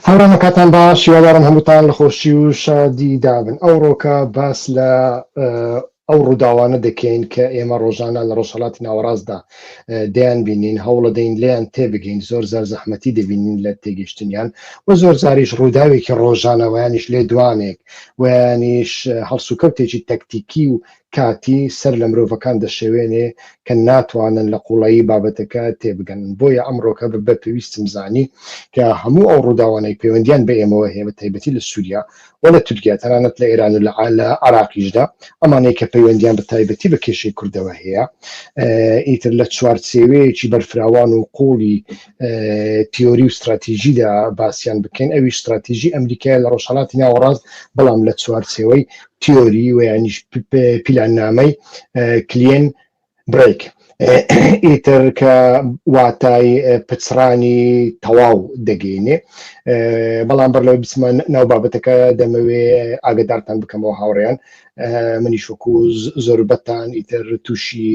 هاوڕێیان کاتان باش هیوادارم هەمووتان لە خۆشی و شادی دابن ئەوڕۆکە باس لە ئەو ڕووداوانە دەکەین کە ئێمە ڕۆژانە لە ڕۆژهەڵاتی ناوەڕاستدا دەیان بینین هەوڵەدەین لێیان تێبگەین زۆر زار زەحمەتی دەبینین لە تێگەشتنیان و زۆر جاریش ڕووداوێکی ڕۆژانەوەیانیش لێدوانێک ویانیش هەڵسوکەوتێکی تەکتیکی و کاتی سەر لە مرۆڤەکان دەشێوێنێ کە ناتوانن لە قوڵایی بابەتەکە تێبگەن، بۆیە ئەمڕۆکە بە پێویستم زانی کە هەموو ئەو ڕووداوانەی پەیوەندیان بە ئێمەوە هەیە بە تایبەتی لە سوریا و لە تورکیا تەنانەت لە ئێران و لە عێراقیشدا ئەمانەی کە پەیوەندیان بە تایبەتی بە کێشەی کوردەوە هەیە ئیتر لە چوارچێوەیەکی بەرفراوان و قوڵی تیۆری و ستراتیژیدا باسیان بکەین ئەویش ستراتیژی ئەمریکای لە ڕۆژهەڵاتی ناوەڕاست بەڵام لە چوارچێوەی تیۆری و یانیش پیلاننامەی clean break ئیتر کە واتای پچڕانی تەواو دەگەینێ بەڵام بەر لەوەی بچمە ناو بابەتەکە دەمەوێ ئاگدارتان بکەمەوە هاوڕێیان منیش وەکو زۆربەتان ئیتر تووشی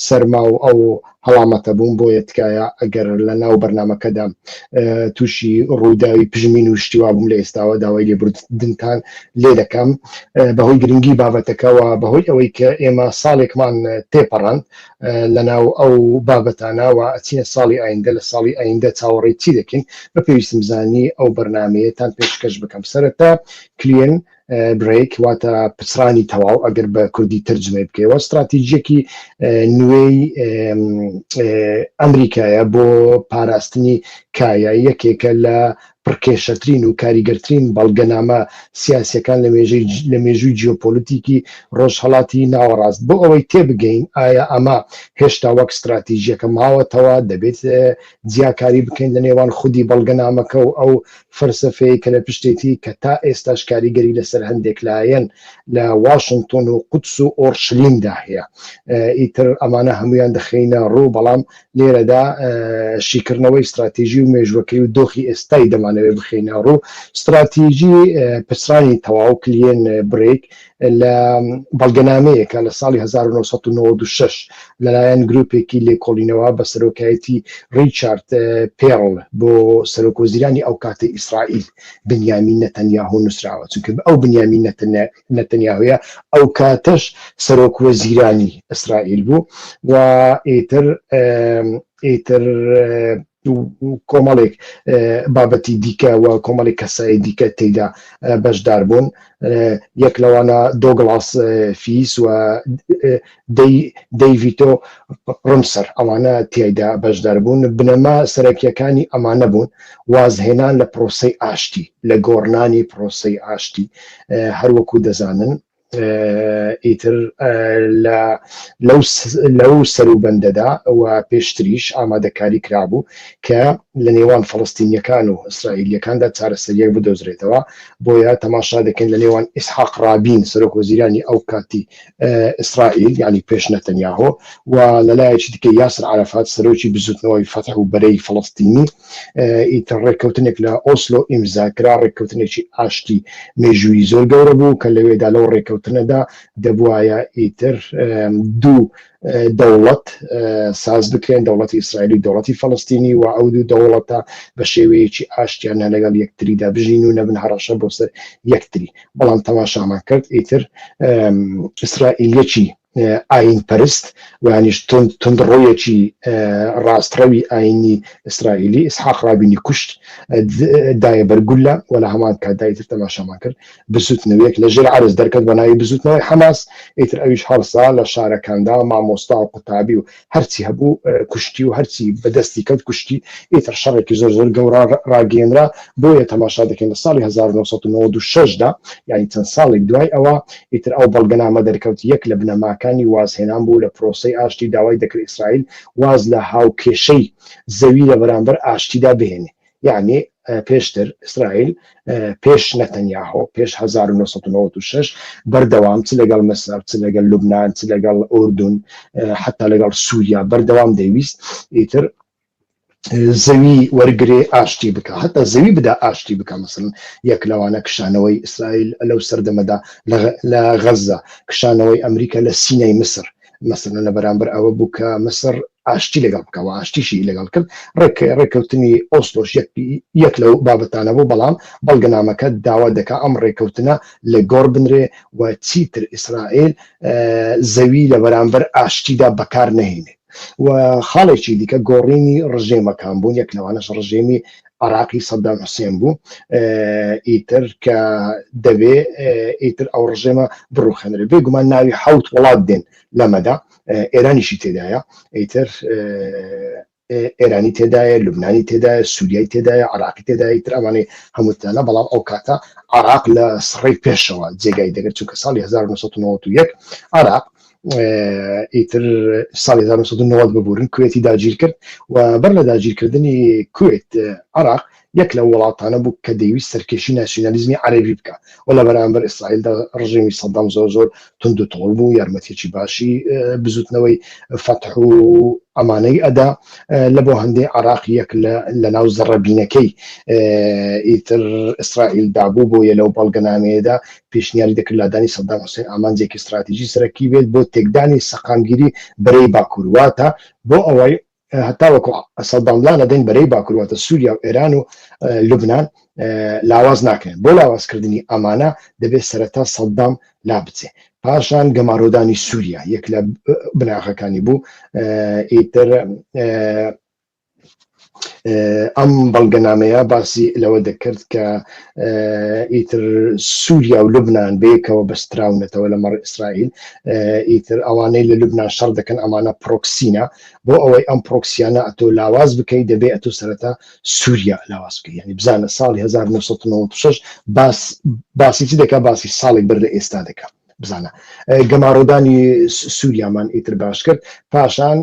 سەرما و ئەو هەڵامەتە بووم بۆیە تکایە ئەگەر لە ناو بەرنمەکەدا تووشی ڕووداوی پژمین و شتی وا بووم لە ئێستاوە داوای لێبوردنتان لێ دەکەم بەهۆی گرنگی بابەتەکەوە بەهۆی ئەوەی کە ئێمە ساڵێکمان تێپەڕاند لە ناو ئەو بابەتانە و ئەچینە ساڵی ئایندە لە ساڵی ئایندە چاوەڕێی چی دەکەین بە پێویستم زانی ئەو بەرنمەیەتان پێشکەش بکەم سەرەتا clean break واتە پچڕانی تەواو ئەگەر بە کوردی تەرجمەی بکەیەوە ستراتیژیەکی نوێی ئەمریکایە بۆ پاراستنی کایە یەکێکە لە پڕکێشەترین و کاریگەرترین بەڵگەنامە سیاسیەکان لە مێژەی لە مێژووی جیۆپۆلیتیکی ڕۆژهەڵاتی ناوەڕاست بۆ ئەوەی تێبگەین ئایا ئەمە هێشتا وەک ستراتیژیەکە ماوەتەوە دەبێت جیاکاری بکەین لە نێوان خودی بەڵگەنامەکە و ئەو فەلسەفەیەی کە لە پشتێتی کە تا ئێستاش کاریگەری لەسەر هەندێک لایەن لە واشنتۆن و قودس و ئۆرشلیمدا هەیە. ئیتر ئەمانە هەموویان دەخەینە ڕوو، بەڵام لێرەدا شیکردنەوەی ستراتیژی و مێژووەکەی و دۆخی ئێستای دەمانەوێت بخەینە ڕوو. ستراتیژی پچڕانی تەواو، clean break، لە بەڵگەنامەیەکە لە ساڵی 1996 لەلایەن گروپێکی لێکۆڵینەوە بە سەرۆکایەتی ڕیچارد پێڕل بۆ سەرۆکوەزیرانی ئەو کاتەی ئیسرائیل بنیامین نەتەنیاهۆ نووسراوە، چونکە ئەو بنیامین نەتەنیاهۆیە ئەو کاتەش سەرۆکوەزیرانی ئیسرائیل بوو و ئیتر ئیتر کۆمەڵێک بابەتی دیکە و کۆمەڵێک کەسای دیکە تێیدا بەشدار بوون یەک لەوانە دۆگڵاس فیس و دەیڤیتۆ ڕمسەر ئەوانە تیایدا بەشدار بوون بنەما سەرەکیەکانی ئەمانە بوون وازهێنان لە پرۆسەی ئاشتی لە گۆڕنانی پرۆسەی ئاشتی هەروەکو دەزانن ئیتر لەو سەروبەندەدا و پێشتریش ئامادەکاری کرابوو کە لە نێوان فەڵستینیەکان و ئیسرائیلیەکاندا چارەسەریەک بدۆزرێتەوە بۆیە تەماشا دەکەین لە نێوان ئیسحاق ڕابین سەرۆک وەزیرانی ئەو کاتی ئیسرائیل یعنی پێش نەتەنیاهۆ و لەلایەکی دیکە یاسر عەرەفات سەرۆکی بزوتنەوەی فەتح و بەرەی فەڵستینی ئیتر ڕێککەوتنێک لە ئۆسلۆ ئیمزا کرا، ڕێککەوتنێکی ئاشتی مێژوویی زۆر گەورە بوو کە لەوێدا لەو ڕێککەوتنەدا دەبوایە ئیتر دوو دەوڵەت ساز بکرێن، دەوڵەتی ئیسرائیل و دەوڵەتی فەڵەستینی و ئەو دوو دەوڵەتە بە شێوەیەکی ئاشتیانە لەگەڵ یەکتریدا بژین و نەبن هەڕەشە بۆ سەر یەکتری. بەڵام تەماشامان کرد ئیتر ئیسرائیلیەکی ئایین پەرست ویانیش توندڕەویەکی ڕاستڕەوی ئایینی ئیسرائیلی ئیسحاق ڕابینی کوشت دایە بەر گوللە و لە هەمان کاتدا ئیتر تەماشامان کرد بزوتنەوەیەک لە ژێر عەرز دەرکەوت بە ناوی بزوتنەوەی حەماس ئیتر ئەویش هەڵسا لە شارەکاندا مامۆستا و قوتابی و هەرچی هەبوو کوشتی و هەرچی بەدەستی کەوت کوشتی، ئیتر شەڕێکی زۆر زۆر گەورە ڕاگەیەنرا، بۆیە تەماشا دەکەین لە ساڵی 1996 دا یانی چەند ساڵێک دوای ئەوە ئیتر ئەو بەڵگەنامە دەرکەوت یەک لە بنەماکانی وازهێنان بوو لە پرۆسەی ئاشتی داوای دەکرد ئیسرائیل واز لە هاوکێشەی زەوی لە بەرامبەر ئاشتیدا بهێنێ یەعنی پێشتر ئیسرائیل پێش نەتەنیاهۆ پێش 1996 بەردەوام چ لەگەڵ مسر چ لەگەڵ لوبناان چ لەگەڵ ئوردون حتا لەگەڵ سووریا بەردەوام دەیویست ئیتر زەوی وەرگێ ئاشتی بکە هەتا زەوی بدا ئاشتی بکە مەسن یەک لەوانە کشانەوەی ئیسرائیل لەو سەردەمەدا لە غەزە کشانەوەی ئەمریکا لە سینای مسر مەسەلەن لە بەرامبەر ئەوە بوو کە مسر. ئاشتی لەگەڵ بکە و ئاشتیشی لەگەڵ کرد. ڕێک ڕێککەوتنی ئۆسلۆش یەک یەک لەو بابەتانە بوو، بەڵام بەڵگەنامەکە داوا دەکا ئەم ڕێککەوتنە لە گۆڕ بنرێ و چیتر ئیسرائیل زەوی لە بەرامبەر ئاشتیدا بەکار نەهێنێ. و خاڵێکی دیکە گۆڕینی ڕژێمەکان بوون، یەک لەوانەش ڕژێمی عراقی سەدام حوسێن بوو ئیتر کە دەبێ ئیتر ئەو ڕژێمە بڕوخێنرێ. بێگومان ناوی حەوت وڵات دێن لەمەدا، ئێرانیشی تێدایە، ئیتر ئێرانی تێدایە، لوبنانی تێدایە، سووریای تێدایە، عراقی تێدایە، ئیتر ئەمانەی هەمووتانە. بەڵام ئەو کاتە عراق لە سڕەی پێشەوە جێگای دەگرت، چونکە ساڵی 1991 عراق ئیتر ساڵی 1990 ببورن کوێتی داگیر کرد و بەر لە داگیرکردنی کوێت عراق یەک لەو وڵاتانە بوو کە دەیویست سەرکێشی ناسیونالیزمی عەرەبی بکا و لە بەرامبەر ئیسرائیلدا ڕژێمی سەدام زۆر زۆر توند و تۆڵ بوو، یارمەتیەکی باشی بزوتنەوەی فەتح و ئەمانەی ئەدا. لە بۆ هەندێ عراق یەک لە ناو زەڕەبینەکەی ئیتر ئیسرائیل دابوو، بۆیە لەو بەڵگەنامەیەدا پێشنیاری دەکرد لادانی سەدام حوسێن ئامانجێکی ستراتیژی سەرەکی بێت بۆ تێکدانی سەقامگیری بەرەی باکوور، واتە بۆ ئەوەی هەتاوەکو سەدام لا نەدەین بەرەی باکوور واتە سووریا و ئێران و لوبناان لاواز ناکرێن. بۆ لاوازکردنی ئەمانە دەبێت سەرەتا سەدام لا بچێ، پاشان گەمارۆدانی سووریا یەک لە بناغەکانی بوو. ئیتر ئەم بەڵگەنامەیە باسی لەوە دەکرد کە ئیتر سووریا و لوبناان بەیەکەوە بەستراونەتەوە لە مەڕ ئیسرائیل، ئیتر ئەوانەی لە لوبناان شەڕ دەکەن ئەمانە پرۆکسینە، بۆ ئەوەی ئەم پرۆکسیانە ئەتۆ لاواز بکەی دەبێ ئەتۆ سەرەتا سووریا لاواز بکەی. یعنی بزانە ساڵی 1996 باس باسی چی دەکا، باسی ساڵێک بەر لە ئێستا دەکا. بزانە گەمارۆدانی سووریامان ئیتر باش کرد. پاشان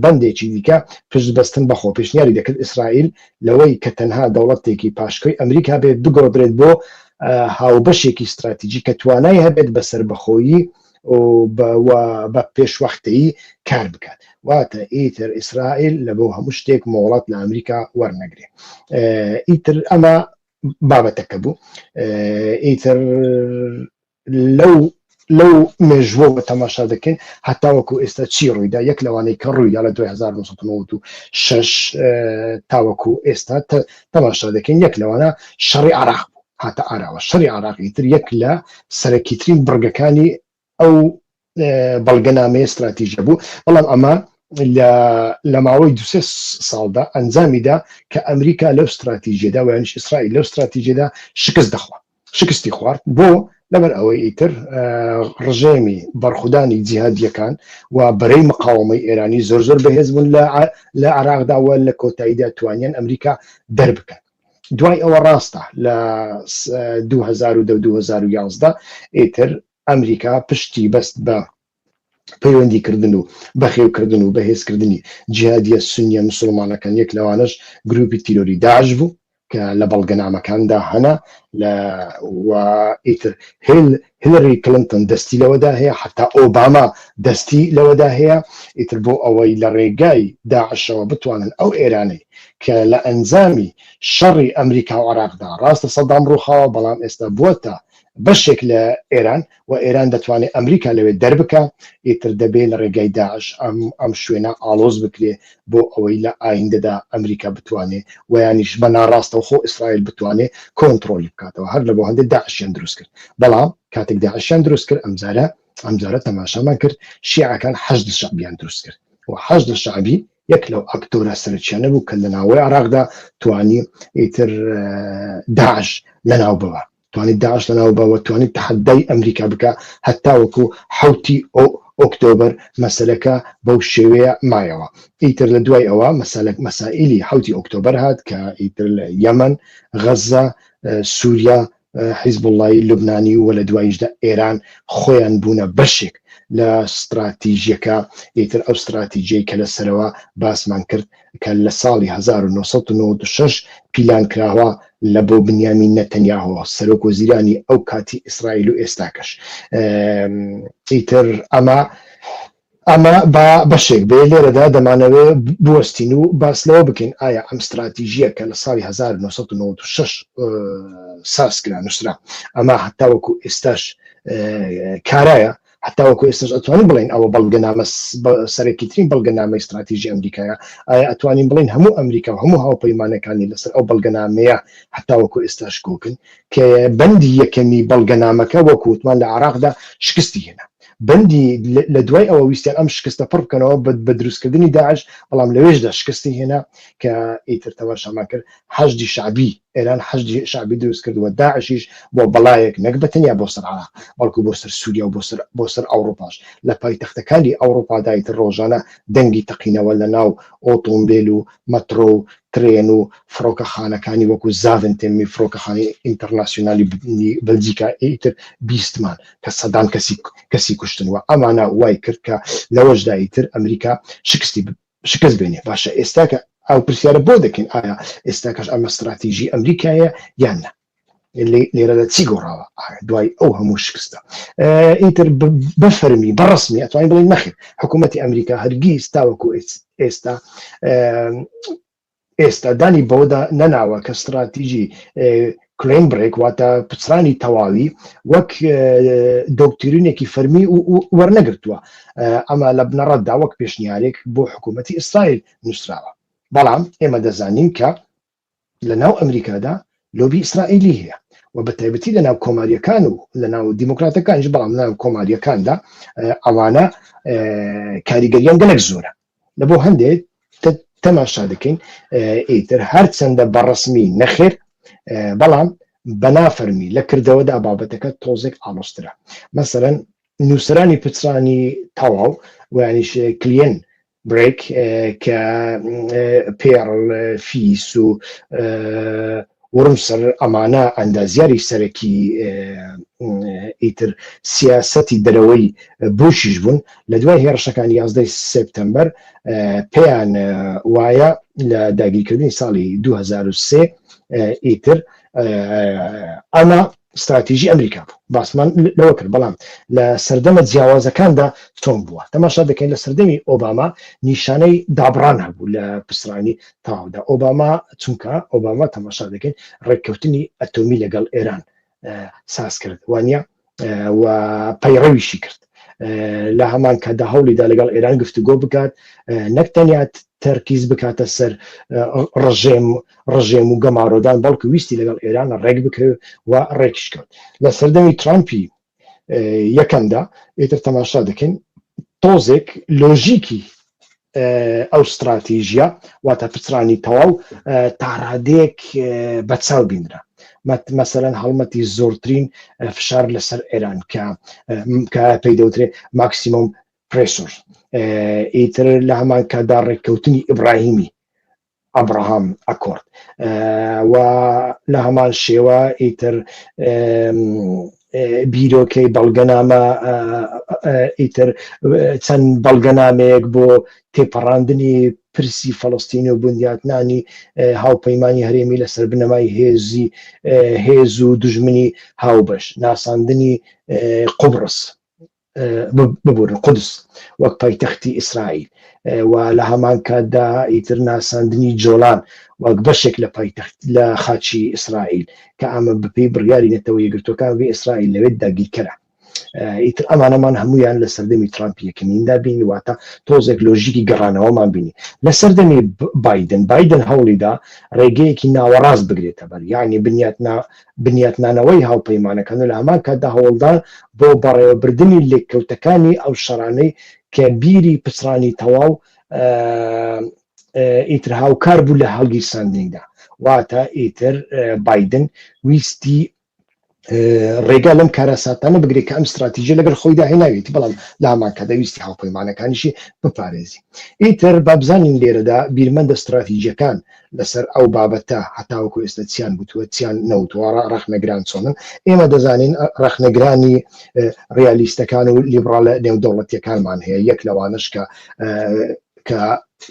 بەندێکی دیکە پشت بەستن بەخۆ پێشنیاری دەکرد ئیسرائیل لەوەی کە تەنها دەوڵەتێکی پاشکۆی ئەمریکا بێت بگۆڕدرێت بۆ هاوبەشێکی ستراتیجی کە توانای هەبێت بە سەربەخۆیی و بە پێشوەختەیی کار بکات. واتە ئیتر ئیسرائیل لە بۆ هەموو شتێک مۆڵەت لە ئەمریکا وەرنەگرێ. ئیتر ئەمە بابەتەکە بوو. ئیتر لەو لەو مێژووەوە تەماشا دەکەین هەتاوەکو ئێستا چی ڕوویدا. یەک لەوانەی کە ڕوویدا لە 1996 تاوەکو ئێستا تەماشا دەکەین، یەک لەوانە شەڕی عراق بوو هاتە ئاراوە. شەڕی عراق ئیتر یەک لە سەرەکیترین بڕگەکانی ئەو بەڵگەنامەیە ستراتیژە بوو، بەڵام ئەمە لە ماوەی دوسێ ساڵدا ئەنجامیدا کە ئەمریکا لەو ستراتیژیەدا ویانش ئیسرائیل لەو ستراتیژیەدا شکست دەخوا، شکستی خوارد. بۆ؟ لەبەر ئەوەی ئیتر ڕژێمی بەرخودانی جیهادیەکان و بەرەی مقاومەی ئێرانی زۆر زۆر بەهێز بوون لە عراقدا و لە کۆتاییدا توانیان ئەمریکا دەربکەن. دوای ئەوە ڕاستە لە 2010 2011 ئیتر ئەمریکا پشتی بەست بە پەیوەندیکردن و بەخێوکردن و بەهێزکردنی جیهادیە سونیە مسوڵمانەکان، یەک لەوانەش گروپی تیرۆری داعش بوو کە لە بەڵگەنامەکاندا هەنە لە و ئیتر هێل هیلری کلنتن دەستی لەوەدا هەیە، حتا ئۆباما دەستی لەوەدا هەیە، ئیتر بۆ ئەوەی لە ڕێگای داعشەوە بتوانن ئەو ئێرانەی کە لە ئەنجامی شەڕی ئەمریکا و عێراقدا ڕاستە سەدام ڕووخاوە بەڵام ئێستا بووەتە بەشێک لە ئێران و ئێران دەتوانێت ئەمریکا لەوێ دەربکا، ئیتر دەبێ لە ڕێگای داعش ئەم ئەم شوێنە ئاڵۆز بکرێ بۆ ئەوەی لە ئایندەدا ئەمریکا بتوانێ ویانیش بە ناڕاستەوخۆ ئیسرائیل بتوانێ کۆنتڕۆلی بکاتەوە. هەر لە بۆ هەندێ داعشیان دروست کرد، بەڵام کاتێک داعشیان دروست کرد ئەمجارە ئەمجارە تەماشامان کرد شیعەکان حەشد شەعبیان دروست کرد و حەشد شەعبی یەک لەو ئەکتۆرە سەرەکیانە بوو کە لە ناوەی عێراقدا توانی ئیتر داعش لەناو ببا. توانی داعش لەناو بە و توانی تەحەدای ئەمریکا بکا هەتاوەکو حەوتی ئۆکتۆبەر مەسەلەکە بەو شێوەیە مایەوە. ئیتر لە دوای ئەوە مەسەلە مەسائیلی حەوتی ئۆکتۆبەر هات کە ئیتر لە یەمەن، غەزە، سوریا، حیزبوڵڵای لوبنانی و لە دواییشدا ئێران خۆیان بوونە بەشێک لە ستراتیژیەکە، ئیتر ئەو ستراتیژیەی کە لە سەرەوە باسمان کرد کە لە ساڵی 1996 پیلان کراوە لە بۆ بنیامین نەتەنیاهۆ سەرۆک وەزیرانی ئەو کاتی ئیسرائیل و ئێستاکەش. ئیتر ئەمە ئەمە با بەشێک بێ. لێرەدا دەمانەوێ بوەستین و باس لەوە بکەین ئایا ئەم ستراتیژییە کە لە ساڵی 1996 ساز کرا، نووسرا، ئەمە هەتاوەکو ئێستاش کارایە؟ هەتاوەکو ئێستاش ئەتوانین بڵێین ئەوە بەڵگەنامە سەرەکیترین بەڵگەنامەی ستراتیژی ئەمریکایە؟ ئایا ئەتوانین بڵێین هەموو ئەمریکا و هەموو هاوپەیمانەکانی لەسەر ئەو بەڵگەنامەیە هەتاوەکو ئێستاش کۆکن؟ کە بەندی یەکەمی بەڵگەنامەکە وەکو وتمان لە عێراقدا شکستی هێنا. بەندی لە دوای ئەوە ویستیان ئەم شکستە پڕ بکەنەوە بە دروستکردنی داعش، بەڵام لەوێشدا شکستی هێنا کە ئیتر تەماشامان کرد حەشدی شەعبی، ئێران حەشدی شەعبی دروست کرد و داعشیش بۆ بەڵایەک نەک بە تەنیا بۆ سەر عێراق بەڵکو بۆ سەر سووریا و بۆ سەر ئەوڕوپاش لە پایتەختەکانی ئەوڕوپادا ئیتر ڕۆژانە دەنگی تەقینەوە لە ناو ئۆتۆمبێل و مەترۆ و ترێن و فڕۆکەخانەکانی وەکو زاڤنتێمی فڕۆکەخانەی ئینتەرناسیۆنالی بەلجیکا ئیتر بیستمان کە سەدان کەسی کەسی کوشتن و ئەمانە وای کرد کە لەوەشدا ئیتر ئەمریکا شکستی شکست بێنێ. باشە ئێستاکە ئەو پرسیارە بۆ دەکەین ئایا ئێستاکەش ئەمە ستراتیژی ئەمریکایە یان نا؟ لێرەدا چی گۆڕاوە دوای ئەو هەموو شکستە؟ ئیتر بە فەرمی بە ڕسمی ئەتوانین بڵێین نەخێر حکوومەتی ئەمریکا هەرگیز تاوەکو ئێستا ئێستا دانی بەوەدا نەناوە کە ستراتیژی clean break واتە پچرانی تەواوی وەک دۆکترینێکی فەرمی وەرنەگرتووە. ئەمە لە بنەڕەتدا وەک پێشنیارێک بۆ حکوومەتی ئیسرائیل نووسراوە. بەڵام ئێمە دەزانین کە لە ناو ئەمریکادا لۆبی ئیسرائیلی هەیە و بە تایبەتی لە ناو کۆماریەکان و لە ناو دیموکراتەکانیش بەڵام لە ناو کۆماریەکاندا ئەوانە کاریگەریان گەلک زۆرە. لە بۆ هەندێک تەماشا دەکەین ئیتر هەرچەندە بە ڕسمی نەخێر بەڵام بەنافەرمی لە کردەوەدا بابەتەکە تۆزێک ئاڵۆزترە مەسەرەن نووسرانی پچرانی تەواو ویانیش clean break کە پێڕل فیس و ورمسەر ئەمانە ئەندازیاری سەرەکی ئیتر سیاسەتی دەرەوەی بوشیش بوون، لە دوای هێڕشەکانی یازدەی سێپتەمبەر پێیان وایە لە داگیرکردنی ساڵی 2003 ئیتر ئەمە ستراتیژی ئەمریکا بوو باسمان لەوە کرد بەڵام لە سەردەمە جیاوازەکاندا چۆن بووە تەماشا دەکەین لە سەردەمی ئۆباما نیشانەی دابڕان هەبوو لە پسرانی تەواودا ئۆباما چونکە ئۆباما تەماشا دەکەین ڕێککەوتنی ئەتۆمی لەگەڵ ئێران ساز کرد وانە و پەیڕەویشی کرد لە هەمان کاتدا هەوڵیدا لەگەڵ ئێران گفتوگۆ بکات نەک تەنیا تەرکیز بکاتە سەر ڕژێم ڕژێم و گەمارۆدان بەڵکو ویستی لەگەڵ ئێران ڕێک بکەوێت و ڕێکیشکەوت لە سەردەمی ترامپی یەکەمدا ئیتر تەماشا دەکەین تۆزێک لۆژیکی ئەو ستراتیژیە واتە پچرانی تەواو تاڕادەیەک بەچاو بینرا مەسەرەن هەڵمەتی زۆرترین فشار لەسەر ئێران کە کە پێی دەوترێ maximum pressure ئیتر لە هەمان کاتدا ڕێککەوتنی ئیبراهیمی Abraham Accord و لە هەمان شێوە ئیتر بیرۆکەی بەڵگەنامە ئیتر چەند بەڵگەنامەیەک بۆ تێپەڕاندنی پرسی فەڵستین و بنیاتنانی هاوپەیمانی هەرێمی لەسەر بنەمای هێزی هێز و دژمنی هاوبەش ناساندنی قوبڕس ببورن قودس وەک پایتەختی ئیسرائیل و لە هەمان کاتدا ئیتر ناساندنی جۆلان وەک بەشێک لە پایتەخت لە خاچی ئیسرائیل کە ئەمە بەپێی بڕیاری نەتەوە یەکگرتووەکان بێ ئیسرائیل لەوێت داگیرکەرە ئیتر ئەمانەمان هەمویان لە سەردەمی ترامپ یەکەمیندا بینی واتە تۆزێک لۆژیکی گەڕانەوەمان بینی لە سەردەمی بایدن بایدن هەوڵیدا ڕێگەیەکی ناوەڕاست بگرێتە بەر یعنی بنیاتنا بنیاتنانەوەی هاوپەیمانەکان و لە هەمان کاتدا هەوڵدان بۆ بەڕێوەبردنی لێککەوتەکانی ئەو شەڕانەی کە بیری پچڕانی تەواو ئیتر هاوکار بوو لە هەڵگیرساندنیدا. واتە ئیتر بایدن ویستی ڕێگا لەم کارەساتانە بگرێت کە ئەم ستراتیژیە لەگەڵ خۆیدا هێناویەتی، بەڵام لە هەمان کاتدا ویستی هاوپەیمانەکانیشی بپارێزی. ئیتر با بزانین لێرەدا بیرمەندە ستراتیژیەکان لەسەر ئەو بابەتە هەتاوەکو ئێستا چیان گوتووە چیان نەوتووە ڕەخنەگران چۆنن ئێمە دەزانین ڕەخنەگرانی ڕیالیستەکان و لیبڕالە نێودەوڵەتیەکانمان هەیە یەک لەوانەش کە کە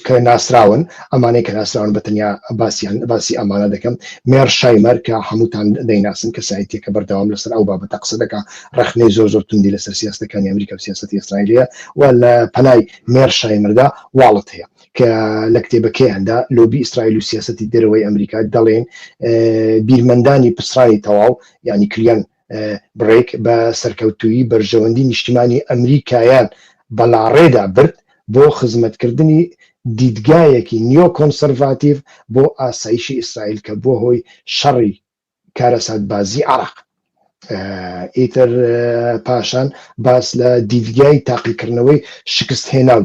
کە ناسراون ئەمانەی کە ناسراون بە تەنیا باسییان باسی ئەمانە دەکەم مێر شایمەر کە هەمووتان دەیناسن کەسایەتیەکە بەردەوام لەسەر ئەو بابەتە قسە دەکا ڕەخنەی زۆر زۆر توندی لەسەر سیاستەکانی ئەمریکا و سیاسەتی ئیسرائیلیە و لە پەنای مێر شایمەردا واڵت هەیە کە لە کتێبەکەیاندا لۆبی ئیسرائیل و سیاسەتی دەرەوەی ئەمریکا دەڵێن بیرمەندانی پچڕانی تەواو یعنی clean. Break بە سەرکەوتوویی بەرژەوەندی نیشتیمانی ئەمریکایان بەلاڕێدا برد بۆ خزمەتکردنی دیدگایەکی نیۆکۆنسەرڤاتیڤ بۆ ئاسایشی ئیسرائیل کە بووە هۆی شەڕی کارەساتبازی عێراق. ئیتر پاشان باس لە دیدگای تاقیکردنەوەی شکست هێناو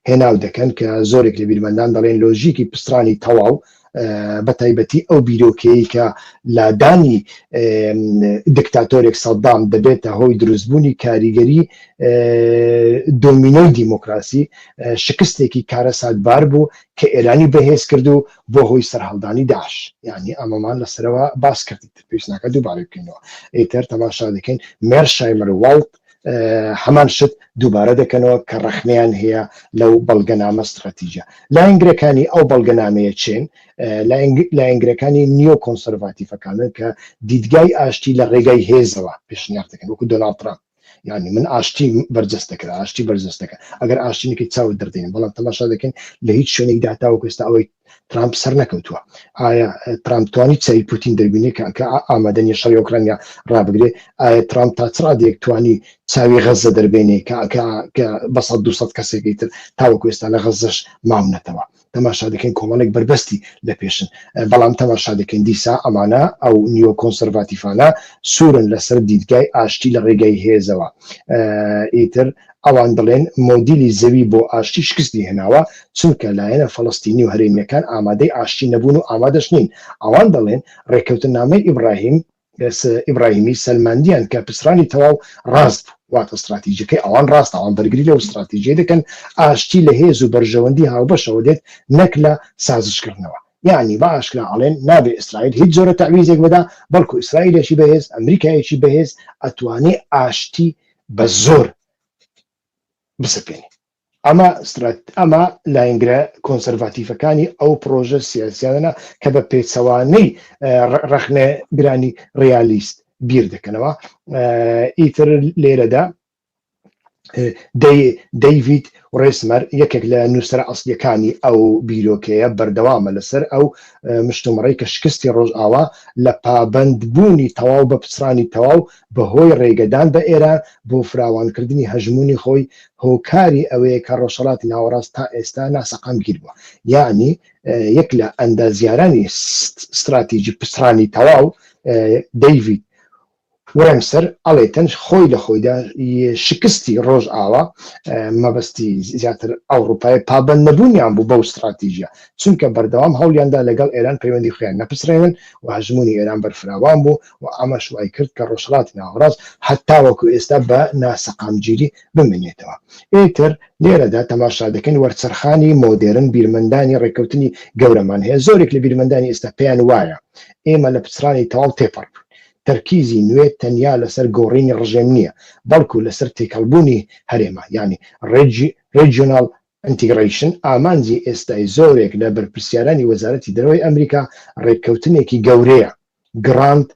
هێناو دەکەن کە زۆرێک لە بیرمەندان دەڵێن لۆژیکی پچڕانی تەواو بە تایبەتی ئەو بیرۆکەیەی کە لادانی دکتاتۆرێک سەدام دەبێتە هۆی دروستبوونی کاریگەری دۆمینۆی دیموکراسی شکستێکی کارەساتبار بوو کە ئێرانی بەهێز کرد و بۆ هۆی سەرهەڵدانی داعش یعنی ئەمەمان لەسەرەوە باس کرد پێویست ناکە دووبارە بکەینەوە ئیتر تەماشا دەکەین مێرشایمەر واڵت هەمان شت دووبارە دەکەنەوە کە ڕەخنەیان هەیە لەو بەڵگەنامە ستراتیژە. لایەنگرەکانی ئەو بەڵگەنامەیە چێن؟ لایەنگرەکانی نیۆ کۆنسەرڤاتیفەکانن کە دیدگای ئاشتی لە ڕێگای هێزەوە پێشنیار دەکەن، وەکو دۆناڵد ترامپ. یعنی من ئاشتی بەرجەستە کرا، ئاشتی بەرجەستە کە ئەگەر ئاشتی نەکەیت چاوت دەردێنم. بەڵام تەماشا دەکەین لە هیچ شوێنێکدا تاوەکو ئێستا ئەوەی ترامپ سەر نەکەوتووە. ئایا ترامپ توانی چاوی پوتین دەربینێ کە کە ئامادە نیە شەڕی ئۆکرانیا ڕابگرێ؟ ئایا ترامپ تا چ ڕادەیەک توانی چاوی غەززە دەربێنێ کە کە کە بە سەد 200 کەسێکی تر تاوەکو ئێستا لە غەززەش ماونەتەوە؟ تەماشا دەکەین کۆمەڵێک بەربەستی لە پێشن، بەڵام تەماشا دەکەین دیسا ئەمانە ئەو نیۆ کۆنسەرڤاتیفانە سوورن لەسەر دیدگای ئاشتی لە ڕێگای هێزەوە. ئیتر ئەوان دەڵێن مۆدیلی زەوی بۆ ئاشتی شکستی هێناوە، چونکە لایەنە فەڵەستینی و هەرێمییەکان ئامادەی ئاشتی نەبوون و ئامادەش نین. ئەوان دەڵێن ڕێککەوتننامەی ئیبراهیم ئیبراهیمی سەلماندیان کە پچڕانی تەواو ڕاست بوو، واتە ستراتیجەکەی ئەوان ڕاستە، ئەوان بەرگری لەو ستراتیجیە دەکەن، ئاشتی لە هێز و بەرژەوەندی هاوبەشەوە دێت نەک لە سازشکردنەوە. یەعنی بە ئاشکرا ئەڵێن نابێ ئیسرائیل هیچ جۆرە تەعویزێک بدا، بەڵکو ئیسرائیلێکی بەهێز، ئەمریکایەکی بەهێز ئەتوانێ ئاشتی بە زۆر بسەپێنێ. ئەمە ئەمە لایەنگرە کۆنسەرڤاتیڤەکانی ئەو پڕۆژە سیاسیانە کە بە پێچەوانەی ڕەخنەگرانی ڕیالیست بیر دەکەنەوە. ئیتر لێرەدا دەیڤید ڕێسمەر یەکێک لە نووسەرە ئەسڵیەکانی ئەو بیرۆکەیە بەردەوامە لەسەر ئەو مشتومڕەی کە شکستی ڕۆژئاوا لە پابەندبوونی تەواو بە پچڕانی تەواو بەهۆی ڕێگەدان بە ئێران بۆ فراوانکردنی هەژموونی خۆی هۆکاری ئەوەیە کە ڕۆژهەڵاتی ناوەڕاست تا ئێستا ناسەقامگیر بووە یەعنی یەک لە ئەندازیارانی ستراتیجی پچڕانی تەواو دەیڤید وەرمسەر ئەڵێتن خۆی لە خۆیدا شکستی ڕۆژئاوا مەبەستی زیاتر ئەوڕوپای پابەند نەبوونیان بوو بەو ستراتیژیە چونکە بەردەوام هەوڵیاندا لەگەڵ ئێران پەیوەندی خۆیان نەپچڕێنن و هەژموونی ئێران بەرفراوان بوو و ئەمەش وای کرد کە ڕۆژهەڵاتی ناوەڕاست هەتاوەکو ئێستا بە ناسەقامگیری بمێنێتەوە. ئیتر لێرەدا تەماشا دەکەین وەرچەرخانی مۆدێرن بیرمەندانی ڕێککەوتنی گەورەمان هەیە، زۆرێک لە بیرمەندانی ئێستا پێیان وایە ئێمە لە پچڕانی تەواو تێپەڕ بووین. تەرکیزی نوێ تەنیا لەسەر گۆڕینی ڕژێم نییە، بەڵکو لەسەر تێکەڵبوونی هەرێمە، یانی Regional Integration، ئامانجی ئێستای زۆرێک لە بەرپرسیارانی وەزارەتی دەرەوەی ئەمریکا ڕێککەوتنێکی گەورەیە، Grand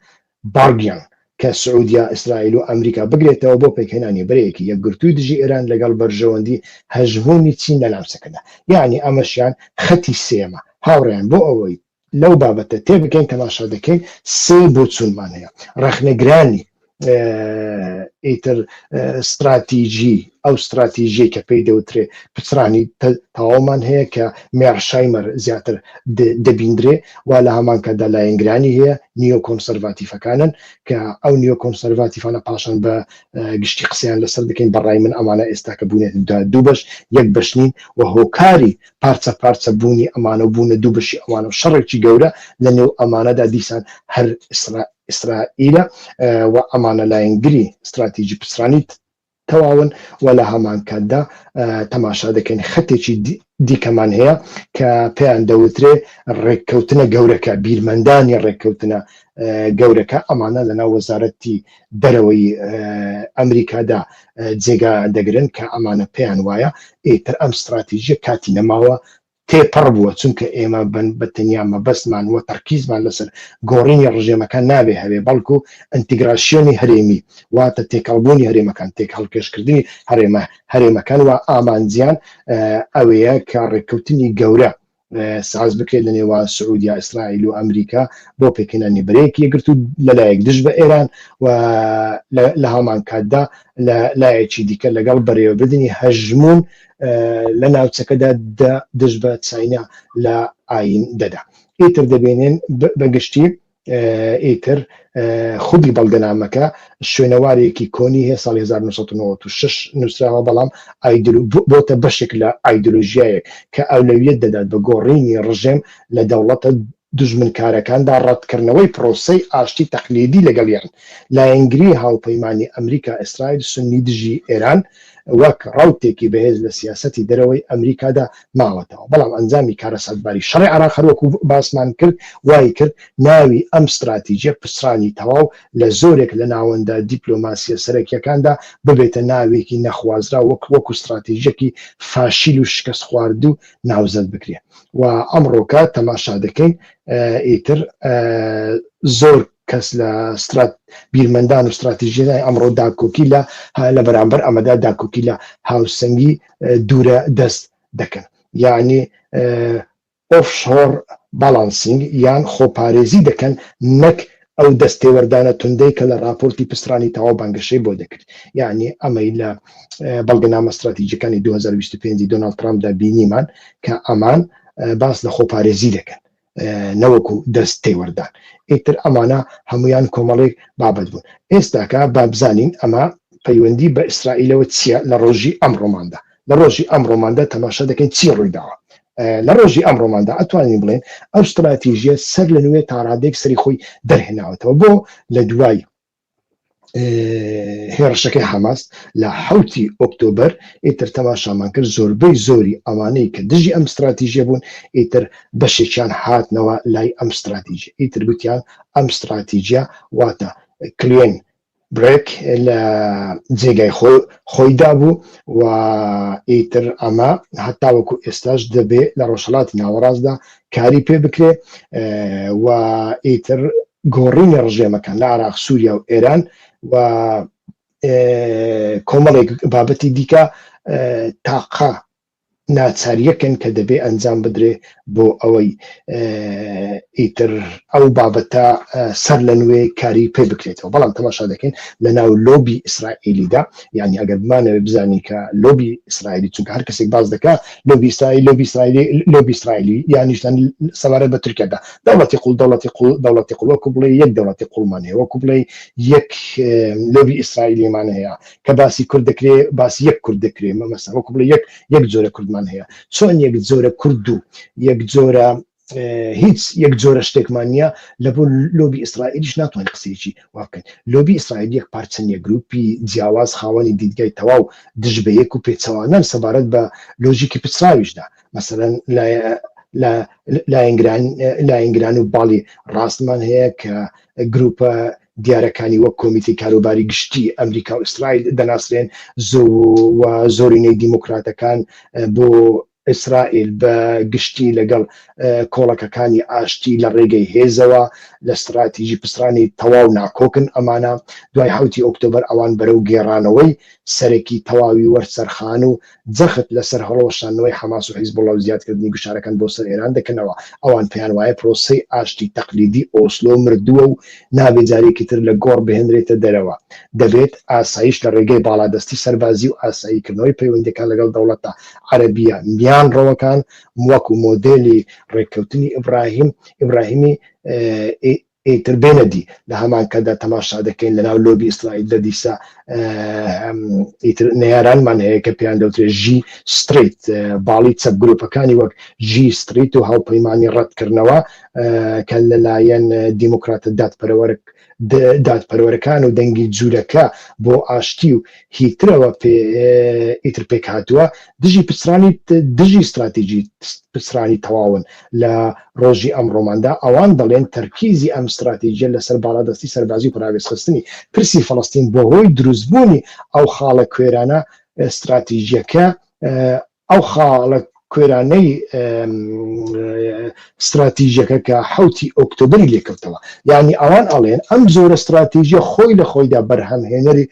Bargain، کە سعودیە، ئیسرائیل و ئەمریکا بگرێتەوە بۆ پێکهێنانی بەرەیەکی یەکگرتووی دژی ئێران لەگەڵ بەرژەوەندی هەژموونی چین لە ناوچەکەدا. یەعنی ئەمەشیان خەتی سێیەمە. هاوڕێیان بۆ ئەوەی لەو بابەتە تێبگەین تەماشا دەکەین سێ بۆچوونمان هەیە ڕەخنەگرانی ئیتر ستراتیژی ئەو ستراتیژی کە پێی دەوترێ پچڕانی تەواومان هەیە کە مێرشایمەر زیاتر دەبیندرێ و لە هەمان کاتدا لایەنگرانی هەیە نیۆ کۆنسەرڤاتیفەکانن کە ئەو نیۆ کۆنسەرڤاتیفانە پاشان بە گشتی قسەیان لەسەر دەکەین بەڕای من ئەمانە ئێستا کە بوونێت دوو بەش یەک بەش نین و هۆکاری پارچە پارچە بوونی ئەمانە و بوونە دوو بەشی ئەوانە و شەڕێکی گەورە لە نێو ئەمانەدا دیسان هەر ئیسرائیلە و ئەمانە لایەنگری ستراتیجی پچڕانی تەواون و لە هەمان کاتدا تەماشا دەکەین خەتێکی دیکەمان هەیە کە پێیان دەوترێ ڕێککەوتنە گەورەکە بیرمەندانی ڕێککەوتنە گەورەکە ئەمانە لەناو وەزارەتی دەرەوەی ئەمریکادا جێگا دەگرن کە ئەمانە پێیان وایە ئیتر ئەم ستراتیژیە کاتی نەماوە تێپەڕ بووە چونکە ئێمە بن بە تەنیا مەبەستمان و تەرکیزمان لەسەر گۆڕینی ڕژێمەکان نابێ هەبێ بەڵکو ئەنتیگراسیۆنی هەرێمی واتە تێکەڵبوونی هەرێمەکان تێکهەڵکێشکردنی هەرێمە هەرێمەکان و ئامانجیان ئەوەیە کە ڕێککەوتنی گەورە. ساز بکرێت لە نێوان سعودیا، ئیسرائیل و ئەمریکا بۆ پێکهێنانی بەرەیەکی یەکگرتوو لەلایەک دژ بە ئێران و لە هەمان کاتدا لە لایەکی دیکە لەگەڵ بەرێوەبردنی هەژموون لە ناوچەکەدا دژ بە چاینا لە ئایندەدا. ئیتر دەبینین بە گشتی ئیتر خودی بەڵگەنامەکە شوێنەوارێکی کۆنی هەیە ساڵی 1996 نووسراوە بەڵام بۆتە بەشێک لە ئایدۆلۆژیایەک کە ئەولەویەت دەدات بە گۆڕینی ڕژێم لە دەوڵەتە دوژمنکارەکاندا ڕەتکردنەوەی پرۆسەی ئاشتی تەقلیدی لەگەڵیان لایەنگری هاوپەیمانی ئەمریکا ئیسرائیل سوننی دژی ئێران وەک ڕەوتێکی بەهێز لە سیاسەتی دەرەوەی ئەمریکادا ماوەتەوە، بەڵام ئەنجامی کارەساتباری شەڕی عێراق هەروەکو باسمان کرد وای کرد ناوی ئەم ستراتیجیە پچڕانی تەواو لە زۆرێک لە ناوەندە دیپلۆماسیە سەرەکیەکاندا ببێتە ناوێکی نەخوازراو وەک وەکو ستراتیجیەکی فاشیل و شکستخواردوو ناوزەد بکرێ و ئەمڕۆکە تەماشا دەکەین ئیتر زۆر کەس لە سترات بیرمەندان و ستراتیژیەکانی ئەمڕۆ داکۆکی لە لە بەرامبەر ئەمەدا داکۆکی لە هاوسەنگی دوورە دەست دەکەن یعنی offshore balancing یان خۆپارێزی دەکەن نەک ئەو دەست تێوەردانە توندەی کە لە ڕاپۆرتی پچڕانی تەواو بانگەشەی بۆ دەکرد یعنی ئەمەی لە بەڵگەنامە ستراتیژەکانی 2025 دۆناڵد ترامپدا بینیمان کە ئەمان باس لە خۆپارێزی دەکەن نەوەکو دەست تێوەردان. ئیتر ئەمانە هەموویان کۆمەڵێک بابەت بوون. ئێستاکە با بزانین ئەمە پەیوەندی بە ئیسرائیلەوە چییە لە ڕۆژی ئەمڕۆماندا. لە ڕۆژی ئەمڕۆماندا تەماشا دەکەین چی ڕوویداوە. لە ڕۆژی ئەمڕۆماندا ئەتوانین بڵێین ئەو ستراتیژیە سەر لە نوێ تاڕادەیەک سەری خۆی دەرهێناوەتەوە. بۆ لە دوای هێڕشەکەی حەماس لە حوتی ئۆکتۆبەر ئیتر تەماشامان کرد زۆربەی زۆری ئەوانەی کە دژی ئەم ستراتیژیە بوون ئیتر بەشێکیان هاتنەوە لای ئەم ستراتیژی ئیتر گوتیان ئەم ستراتیژیە واتە clean break لە جێگای خۆی خۆیدا بوو و ئیتر ئەمە هەتاوەکو ئێستاش دەبێ لە ڕۆژهەڵاتی ناوەڕاستدا کاری پێ بکرێ و ئیتر گۆڕینی ڕژێمەکان لە عراق، سووریا و ئێران و کۆمەڵێک بابەتی دیکە تاقە ناچاریەکەن کە دەبێ ئەنجام بدرێ بۆ ئەوەی ئیتر ئەو بابەتە سەر لە نوێ کاری پێ بکرێتەوە بەڵام تەماشا دەکەین لە ناو لۆبی ئیسرائیلیدا یعنی ئەگەر بمانەوێت بزانین کە لۆبی ئیسرائیلی چونکە هەر کەسێک باس دەکا لۆبی ئیسرائیل لۆبی ئیسرائیلی لۆبی ئیسرائیلی یانیشتان سەبارەت بە تورکیادا دەوڵەتی قوڵ دەوڵەتی قوڵ دەوڵەتی قوڵ وەکو بڵێ یەک دەوڵەتی قوڵمان هەیە وەکو بڵێ یەک لۆبی ئیسرائیلیمان هەیە کە باسی کورد دەکرێ باسی یەک کورد دەکرێ مەمەسە وەکو بڵێ یەک یەک جۆرە کوردمان هەیە چۆن یەک جۆرە کورد و یەک جۆرە هیچ یەک جۆرە شتێکمان نییە لە بۆ لۆبی ئیسرائیلیش ناتوانین قسەیەکی وا بکەین لۆبی ئیسرائیل یەک پارچە نییە گروپی جیاواز خاوەنی دیدگای تەواو دژ بە یەک و پێچەوانەن سەبارەت بە لۆژیکی پچڕاویشدا مەسەلەن لایەنگران لایەنگران و باڵی ڕاستمان هەیە کە گروپە دیارەکانی وەک کۆمیتەی کاروباری گشتی ئەمریکا و ئیسرائیل دەناسرێن زۆ و زۆرینەی دیموکراتەکان بۆ ئیسرائیل بە گشتی لەگەڵ کۆڵەکەکانی ئاشتی لە ڕێگەی هێزەوە لە ستراتیژی پچڕانی تەواو ناکۆکن ئەمانە دوای حەوتی ئۆکتۆبەر ئەوان بەرەو گێڕانەوەی سەرەکی تەواوی وەرچەرخان و جەخت لەسەر هەڵوەشاندنەوەی حەماس و حیزبوڵا و زیادکردنی گوشارەکان بۆ سەر ئێران دەکەنەوە. ئەوان پێیان وایە پرۆسەی ئاشتی تەقلیدی ئۆسلۆ مردووە و نابێ جارێکی تر لە گۆڕ بهێنرێتە دەرەوە. دەبێت ئاسایش لە ڕێگەی باڵادەستی سەربازی و ئاساییکردنەوەی پەیوەندییەکان لەگەڵ دەوڵەتە عەرەبییە میانڕەوەکان وەکو مۆدێلی ڕێککەوتنی ئیبراهیم ئیبراهیمی ئیتر بێنە دی. لە هەمان کاتدا تەماشا دەکەین لەناو لۆبی ئیسرائیلدا دیسا ئیتر نەیارانمان هەیە کە پێیان دەوترێت J Street، باڵی چەپ گروپەکانی وەک J Street و هاوپەیمانی ڕەتکردنەوە کە لەلایەن دیموکراتە دادپەرەوەرک دادپەروەرەکان و دەنگی جوولەکە بۆ ئاشتی و هیترەوە ئیتر پێکهاتووە دژی پچڕانی دژی ستراتیجی پچڕانی تەواون لە ڕۆژی ئەمڕۆماندا ئەوان دەڵێن تەرکیزی ئەم ستراتیجیە لەسەر باڵادەستی سەربازی و پەراوێزخستنی پرسی فەڵەستین بەهۆی دروستبوونی ئەو خاڵە کوێرانە ستراتیجیەکە ئەو خاڵە. کوێرانەی ستراتیژەکە کە حوتی ئۆکتۆبری لێکەوتەوە. یعنی ئەوان ئەڵێن ئەم جۆرە ستراتیژیە خۆی لە خۆیدا بەرهەمهێنەری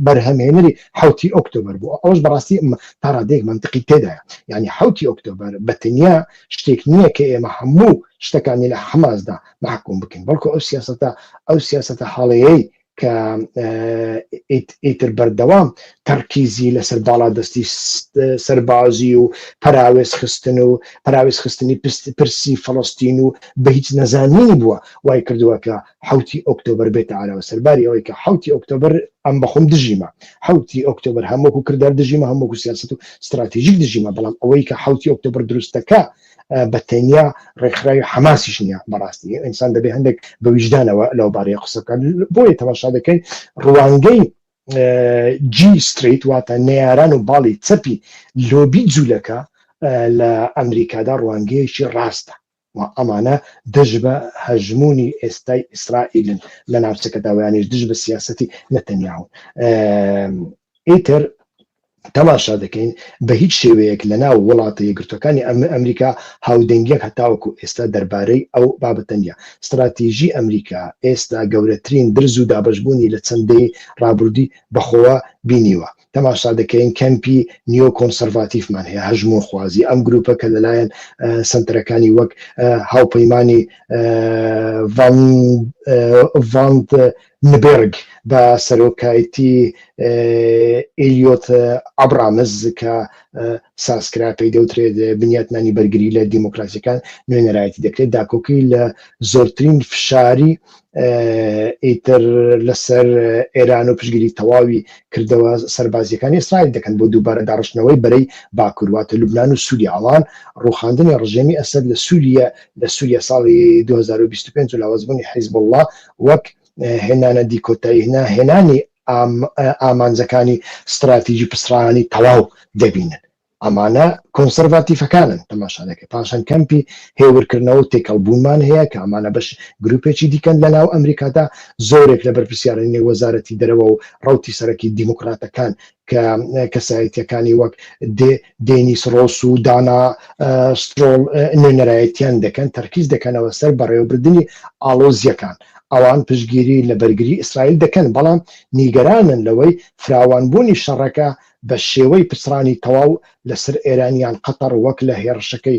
بەرهەمهێنەری حوتی ئۆکتۆبەر بوو. ئەوەش بەڕاستی تا ڕادەیەک مەنتقی تێدایە. یعنی حوتی ئۆکتۆبەر بە تەنیا شتێک نییە کە ئێمە هەموو شتەکانی لە حەماسدا مەحکوم بکەین، بەڵکو ئەو سیاسەتە ئەو سیاسەتە هەڵەیەی کە ئیتر بەردەوام تەرکیزی لەسەر باڵادەستی سەربازی و پەراوێز خستن و پەراوێز خستنی پرسی فەڵەستین و بە هیچ نەزانینی بووە، وای کردووە کە حەوتی ئۆکتۆبەر بێتە ئاراوە. سەرباری ئەوەی کە حەوتی ئۆکتۆبەر ئەم بەخۆم دژیمە، حەوتی ئۆکتۆبەر هەم وەکو کردار دژیمە، هەم وەکو سیاسەت و ستراتیژیک دژیمە، بەڵام ئەوەی کە حەوتی ئۆکتۆبەر دروستەکە بە تەنیا ڕێکخراوی حەماسیش نییە. بەڕاستی ئینسان دەبێ هەندێک بە ویژدانەوە لەو بارەیە قسە بکات. بۆیە تەماشا دەکەین ڕوانگەی J Street، واتە نەیاران و باڵی چەپی لۆبی جوولەکە لە ئەمریکادا، ڕوانگەیەکی ڕاستە و ئەمانە دژ بە هەژموونی ئێستای ئیسرائیلن لە ناوچەکەدا، ویانیش دژ بە سیاسەتی نەتەنیاهون. ئیتر تەماشا دەکەین بە هیچ شێوەیەک لە ناو وڵاتە یەکگرتووەکانی ئەمریکا هاودەنگیەک هەتاوەکو ئێستا دەربارەی ئەو بابەتە نییە. ستراتیژی ئەمریکا ئێستا گەورەترین درز و دابەشبوونی لە چەند دەیەی ڕابردووی بەخۆوە بینیوە. تەماشا دەکەین کەمپی نیۆ کۆنسەرڤاتیفمان هەیە، هەژموونخوازی، ئەم گروپە کە لەلایەن سەنتەرەکانی وەک هاوپەیمانی ڤاندنبێرگ بە سەرۆکایەتی ئیلیۆت ئابرامز کە سازکرا، پێی دەوترێت بنیاتنانی بەرگری لە دیموکراسیەکان نوێنەرایەتی دەکرێت، داکۆکی لە زۆرترین فشاری ئیتر لەسەر ئێران و پشتگیری تەواوی کردەوە سەربازیەکانی ئیسرائیل دەکەن بۆ دووبارە داڕشتنەوەی بەرەی باکوور، واتە لوبنان و سووریا. ئەوان ڕووخاندنی ڕژێمی ئەسەد لە سووریە لە سووریا ساڵی 2025 و لاوازبوونی حیزبوڵڵا وەک هێنانە دی کۆتایی هێنانی ئامانجەکانی ستراتیژی پچڕانی تەواو دەبینن. ئەمانە کۆنسەرڤاتیفەکانن تەماشا دەکەی. پاشان کەمپی هێورکردنەوە و تێکەڵبوونمان هەیە کە ئەمانە بەش گروپێکی دیکەن لە ناو ئەمریکادا، زۆرێک لە بەرپرسیارانی نێو وەزارەتی دەرەوە و ڕەوتی سەرەکی دیموکراتەکان کە کەسایەتیەکانی وەک دێنیس ڕۆس و دانا سترۆڵ نوێنەرایەتیان دەکەن، تەرکیز دەکەنەوە سەر بەڕێوەبردنی ئاڵۆزییەکان. ئەوان پشتگیری لە بەرگری ئیسرائیل دەکەن، بەڵام نیگەرانن لەوەی فراوانبوونی شەڕەکە بە شێوەی پچڕانی تەواو لەسەر ئێران یان قەتەڕ وەک لە هێڕشەکەی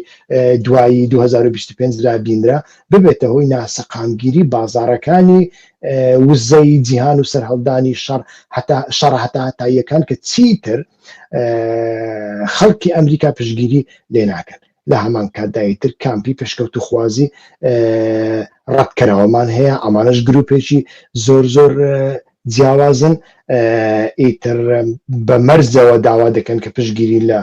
دوایی 2025 دا بینرا، ببێتە هۆی ناسەقامگیری بازاڕەکانی وزەی جیهان و سەرهەڵدانی شەڕ هەتا شەڕە هەتاهەتاییەکان کە چیتر خەڵکی ئەمریکا پشتگیری لێ ناکەن. لە هەمان کاتدا ئیتر کامپی پێشکەوتوخوازی ڕەتکەرەوەمان هەیە، ئەمانەش گروپێکی زۆر زۆر جیاوازن، ئیتر بە مەرجەوە داوا دەکەن کە پشتگیری لە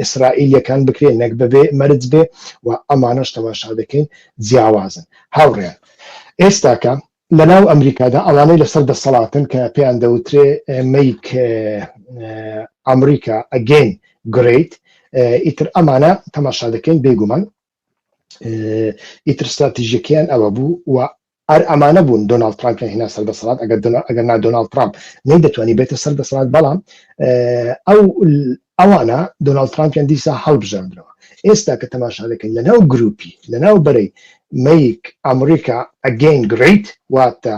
ئیسرائیلیەکان بکرێت نەک بەبێ مەرج بێ و ئەمانەش تەماشا دەکەین جیاوازن. هاوڕێیان ئێستاکە لەناو ئەمریکادا ئەوانەی لەسەر دەسەڵاتن کە پێیان دەوترێ Make America Again Great، ئیتر ئەمانە تەماشا دەکەین بێگومان ئیتر ستراتیژیەکەیان ئەوە بوو و ئەر ئەمانە بوون دۆناڵد ترامپیان هێنا سەر دەسەڵات، ئەگەر ئەگەر نا دۆناڵد ترامپ نەیدەتوانی بێتە سەر دەسەڵات، بەڵام ئەو ئەوانە دۆناڵد ترامپیان دیسا هەڵبژاردنەوە. ئێستا کە تەماشا دەکەین لەناو گروپی لەناو بەرەی Make America Again Great، واتە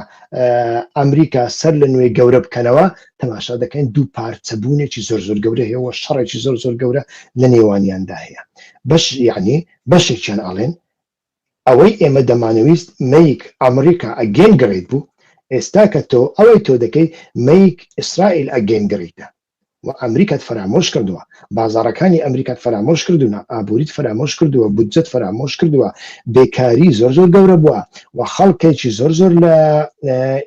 ئەمریکا سەر لە نوێ گەورە بکەنەوە، تەماشا دەکەین دوو پارچەبوونێکی زۆر زۆر گەورە هەیە و شەڕێکی زۆر زۆر گەورە لە نێوانیاندا هەیە. بەش یعنی بەشێکیان ئەڵێن ئەوەی ئێمە دەمانەویست Make America Again Great بوو، ئێستا کە تۆ ئەوەی تۆ دەکەی Make Israel Again Great ە و ئەمریکات فەرامۆش کردووە، بازاڕەکانی ئەمریکات فەرامۆش کردوونە، ئابووریت فەرامۆش کردووە، بودجەت فەرامۆش کردووە، بێکاری زۆر زۆر گەورە بووە و خەڵکێکی زۆر زۆر لە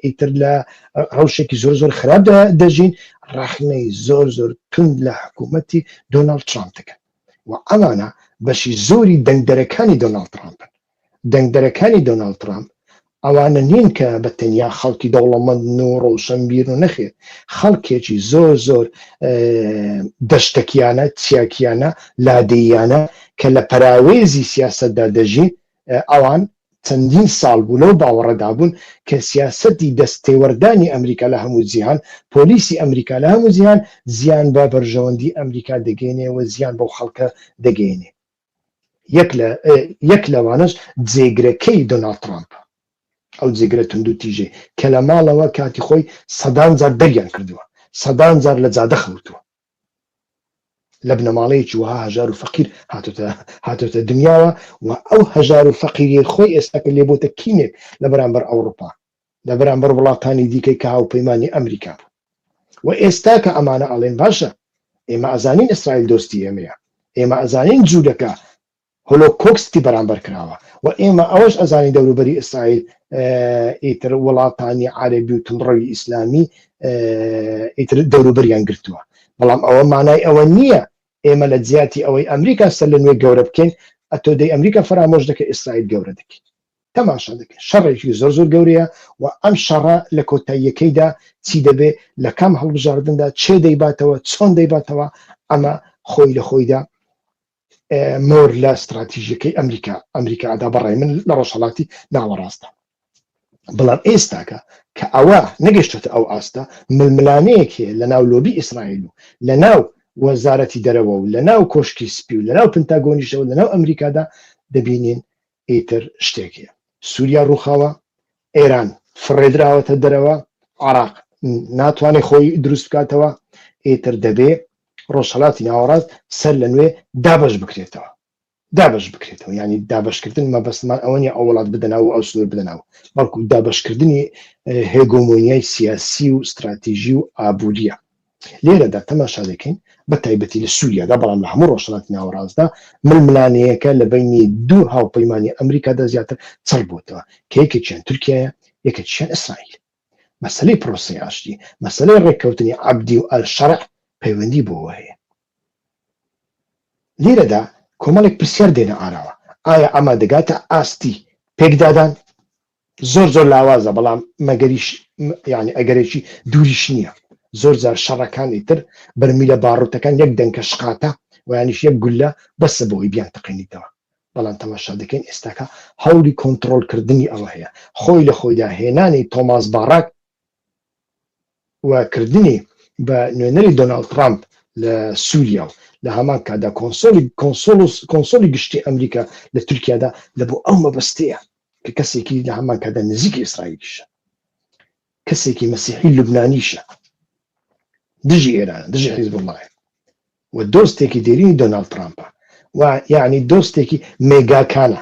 ئیتر لە ڕەوشێکی زۆر زۆر خراپ دەژین، ڕەخنەی زۆر زۆر توند لە حکوومەتی دۆناڵد ترامپ دەکەن. و ئەمانە بەشی زۆری دەنگدەرەکانی دۆناڵد ترامپن. دەنگدەرەکانی دۆناڵد ترامپ ئەوانە نین کە بە تەنیا خەڵکی دەوڵەمەندن و ڕۆشەنبیرن و نەخێر، خەڵکێکی زۆر زۆر دەشتەکیانە، چیاکیانە، لادێییانە کە لە پەراوێزی سیاسەتدا دەژین، ئەوان. چەندین ساڵ بوو لەو باوەڕەدا بوون کە سیاسەتی دەست تێوەردانی ئەمریکا لە هەموو جیهان، پۆلیسی ئەمریکا لە هەموو جیهان زیان بە بەرژەوەندی ئەمریکا دەگەیەنێ و زیان بەو خەڵکە دەگەیەنێ. یەک لە یەک لەوانەش جێگرەکەی دۆناڵد ترامپە. ئەو جێگرە توندوتیژەی کە لە ماڵەوە کاتی خۆی سەدان جار دەریان کردووە، سەدان جار لە جادە خەوتووە. لە بنەماڵەیەکی وەها هەژار و فەقیر هاتۆتە هاتۆتە دنیاوە و ئەو هەژار و فەقیریەی خۆی ئێستا کە لێبۆتە کینێک لە بەرامبەر ئەوڕوپا لە بەرامبەر وڵاتانی دیکەی کە هاوپەیمانی ئەمریکا بوو و ئێستا کە ئەمانە ئەڵێن باشە ئێمە ئەزانین ئیسرائیل دۆستی ئێمەیە ئێمە ئەزانین جوولەکە هۆلۆکۆستی بەرامبەر کراوە و ئێمە ئەوەش ئەزانین دەوروبەری ئیسرائیل ئیتر وڵاتانی عەرەبی و توندڕەوی ئیسلامی ئیتر دەوروبەریان گرتووە بەڵام ئەوە مانای ئەوە نییە ئێمە لە جیاتی ئەوەی ئەمریکا سەر لە نوێ گەورە بکەین ئەتۆ دەی ئەمریکا فەرامۆش دەکەی ئیسرائیل گەورە دەکەی تەماشا دەکەین شەڕێکی زۆر زۆر گەورەیە و ئەم شەڕە لە کۆتاییەکەیدا چی دەبێ لە کام هەڵبژاردندا چێ دەیباتەوە چۆن دەیباتەوە ئەمە خۆی لە خۆیدا مۆر لە ستراتیژیەکەی ئەمریکا ئەمریکا ئەدا بەڕای من لە ڕۆژهەڵاتی ناوەڕاستە بەڵام ئێستاکە کە ئەوە نەگەشتێتە ئەو ئاستە ململانەیەک هەیە لە ناو لۆبی ئیسرائیل و لە ناو وەزارەتی دەرەوە و لە ناو کۆشکی سپی و لە ناو پنتاگۆنیشەوە لە ناو ئەمریکادا دەبینین ئیتر شتێک هەیە سووریا ڕووخاوە ئێران فڕێدراوەتە دەرەوە عراق ناتوانێت خۆی دروست بکاتەوە ئیتر دەبێ ڕۆژهەڵاتی ناوەڕاست سەر لە نوێ دابەش بکرێتەوە دابەش بکرێتەوە یعنی دابەشکردن مەبەستمان ئەوە نیە ئەو وڵات بدەناو و ئەو سنوور بدەناو بەڵکو دابەشکردنی هێگۆمۆنیای سیاسی و ستراتیژی و ئابووریە لێرەدا تەماشا دەکەین بە تایبەتی لە سووریادا بەڵام لە هەموو ڕۆژهەڵاتی ناوەڕاستدا ململانێیەکە لە بینی دوو هاوپەیمانی ئەمریکادا زیاتر چڕ بووەتەوە کە یەکێکیان تورکیایە یەکێکیان ئیسرائیل مەسەلەی پرۆسەی ئاشتی، مەسەلەی ڕێککەوتنی عەبدی و ئەلشەرع پەیوەندی بەوە هەیە. لێرەدا کۆمەڵێک پرسیار دێنە ئاراوە، ئایا ئەمە دەگاتە ئاستی پێکدادان؟ زۆر زۆر لاوازە، بەڵام مەگەریش یانی ئەگەرێکی دووریش نییە. زۆر جار شەڕەکانی تر بەرمیلە باڕوتەکان یەک دەنکە شقاتە و یانیش یەک گوللە بەسە بۆ ئەوەی بیانتەقێنیتەوە. بەڵام تەماشا دەکەین ئێستاکە هەوڵی کۆنتڕۆڵکردنی ئەوە هەیە، خۆی لە خۆیدا هێنانی تۆماس باراک و کردنی بە نوێنەری دۆناڵد ترامپ لە سووریا و لە هەمان کاتدا کۆنسۆلی کۆنسۆلی گشتی ئەمریکا لە تورکیادا لە بۆ ئەو مەبەستەیە کە کەسێکی لە هەمان کاتدا نزیکی ئیسرائیلیشە کەسێکی مەسیحی لوبنانیشە دژی ئێرانە دژی حیزبوڵڵایە و دۆستێکی دێرینی دۆناڵد ترامپە و یعنی دۆستێکی مێگاکانە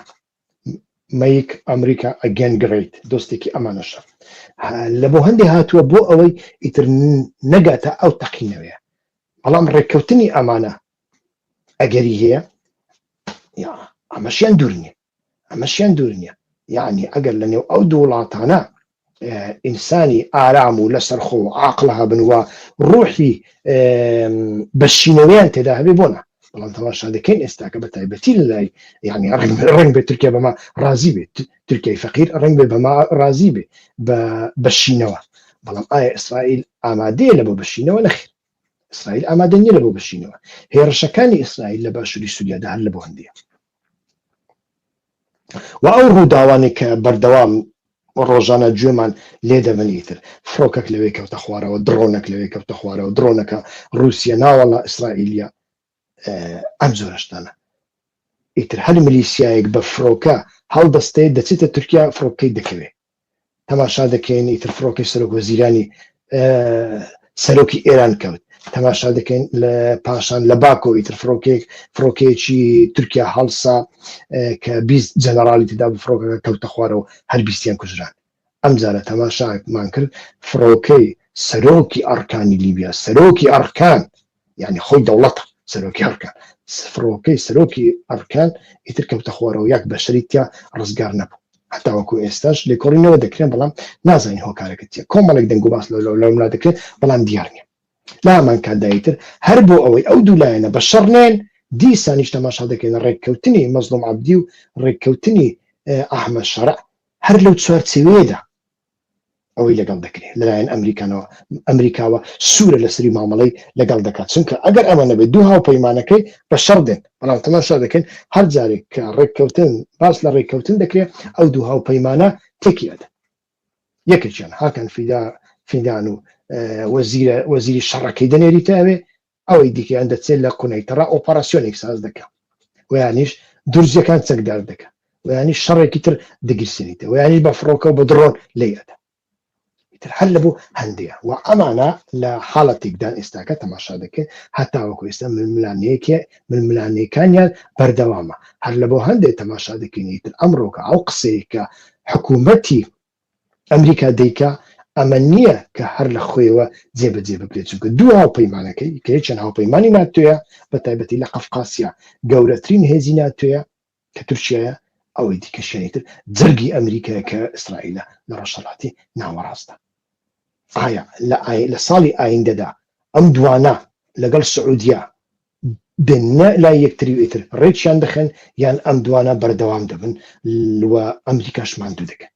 Make America Again Great دۆستێکی ئەمانەشە لە بۆ هەندێ هاتووە بۆ ئەوەی ئیتر نەگاتە ئەو تەقینەوەیە بەڵام ڕێککەوتنی ئەمانە ئەگەری هەیە یا ئەمەشیان دوور نییە ئەمەشیان دوور نییە یعنی ئەگەر لە نێو ئەو دوو وڵاتانە ئینسانی ئارام و لەسەرخۆ و عاقڵ هەبن و ڕوحی بەشینەوەیان تێدا هەبێ بۆ نا بەڵام تەماشا دەکەین ئێستاکە بە تایبەتی لە لای یعنی ڕەنگ بێ تورکیا بەمە ڕازی بێت تورکیای فەقیر ڕەنگ بێ بەمە ڕازی بێ بە بەشینەوە بەڵام ئایا ئیسرائیل ئامادەیە لە بۆ بەشینەوە نەخیر ئیسرائیل ئامادە نییە لە بۆ بەشینەوە هێرشەکانی ئیسرائیل لە باشووری سووریادا هەر لە بۆ هەندەیە و ئەو ڕووداوانەی کە بەردەوام ڕۆژانە گوێمان لێ دەبن ئیتر فڕۆکەک لەوێ کەوتە خوارەوە دڕۆنەک لەوێ کەوتە خوارەوە دڕۆنەکە ڕووسیە ناوەڵا ئیسرائیلیە ئەم جۆرە شتانە ئیتر هەر ملیسیایەک بە فڕۆکە هەڵدەستێ دەچێتە تورکیا فڕۆکەی دەکەوێ تەماشا دەکەین ئیتر فڕۆکەی سەرۆک وەزیرانی سەرۆکی ئێران کەوت تەماشا دەکەین لە پاشان لە باکۆ ئیتر فڕۆکێک فڕۆکەیەکی تورکیا هەڵسا کە 20 جەنەرالی تێدا بوو فڕۆکەکە کەوتە خوارەوە هەر بیستیان کوژران ئەمجارە تەماشامان کرد فڕۆکەی سەرۆکی ئەڕکانی لیبیا سەرۆکی ئەڕکان یعنی خۆی دەوڵەتە سەرۆکی ئەرکان فڕۆکەی سەرۆکی ئەرکان ئیتر کەوتە خوارەوە یەک بەشەری تیا ڕزگار نەبوو هەتاوەکو ئێستاش لێکۆڵینەوە دەکرێن بەڵام نازانین هۆکارەکە چیە کۆمەڵێک دەنگ و باس لەولا دەکرێت بەڵام دیار نییە لە هەمان کاتدا ئیتر هەر بۆ ئەوەی ئەو دوو لایەنە بە شەڕ نێن دیسانیش تەماشا دەکەین ڕێککەوتنی مەزڵوم عەبدی و ڕێککەوتنی ئەحمەد شەرع هەر لەو چوارچێوەیەدا. ئەوەی لەگەڵ دەکرێت لەلایەن ئەمریکانەوە ئەمریکاوە سوورە لەسەری مامەڵەی لەگەڵ دەکات چونکە ئەگەر ئەمە نەبێت دوو هاوپەیمانەکەی بە شەڕ دێن بەڵام تەماشا دەکەین هەر جارێک کە ڕێککەوتن باس لە ڕێککەوتن دەکرێت ئەو دوو هاوپەیمانە تێکی ئەدەن یەکێکیان هاکان فیدا فیدان و وەزیرە وەزیری شەڕەکەی دەنێریتە ئەوێ ئەوەی دیکەیان دەچێت لە قونەیتەڕا ئۆپەراسیۆنێک ساز دەکا ویانیش دورزیەکان چەکدار دەکا ویانیش شەڕێکی تر دەگیرسێنیتە ویانیش بە فڕۆکە و بە دڕۆن لێی ئەدا ئیتر هەر لە بۆ هەندەیە و ئەمانە لە حاڵەتێکدان ئێستاکە تەماشا دەکەین هەتاوەکو ئێستا ململانێکێ ململانێکانیان بەردەوامە هەر لە بۆ هەندێک تەماشا دەکەین ئیتر ئەمڕۆکە ئەو قسەیە کە حکوومەتی ئەمریکا دەیکا ئەمە نییە کە هەر لە خۆیەوە جێبەجێ بکرێت، چونکە دوو هاوپەیمانەکەی کە یەکیان هاوپەیمانی ناتۆیە بە تایبەتی لە قەفقاسیا گەورەترین هێزی ناتۆیە کە تورکیایە، ئەوەی دیکەشیانی تر جەرگی ئەمریکایە کە ئیسرائیلە لە ڕۆژهەڵاتی ناوەڕاستدا. ئایا لە ساڵی ئایندەدا ئەم دوانە لەگەڵ سعودیە دێنە لای یەکتری و ئیتر ڕێکیان دەخەن یان ئەم دوانە بەردەوام دەبن و ئەمریکاش ماندوو دەکەن؟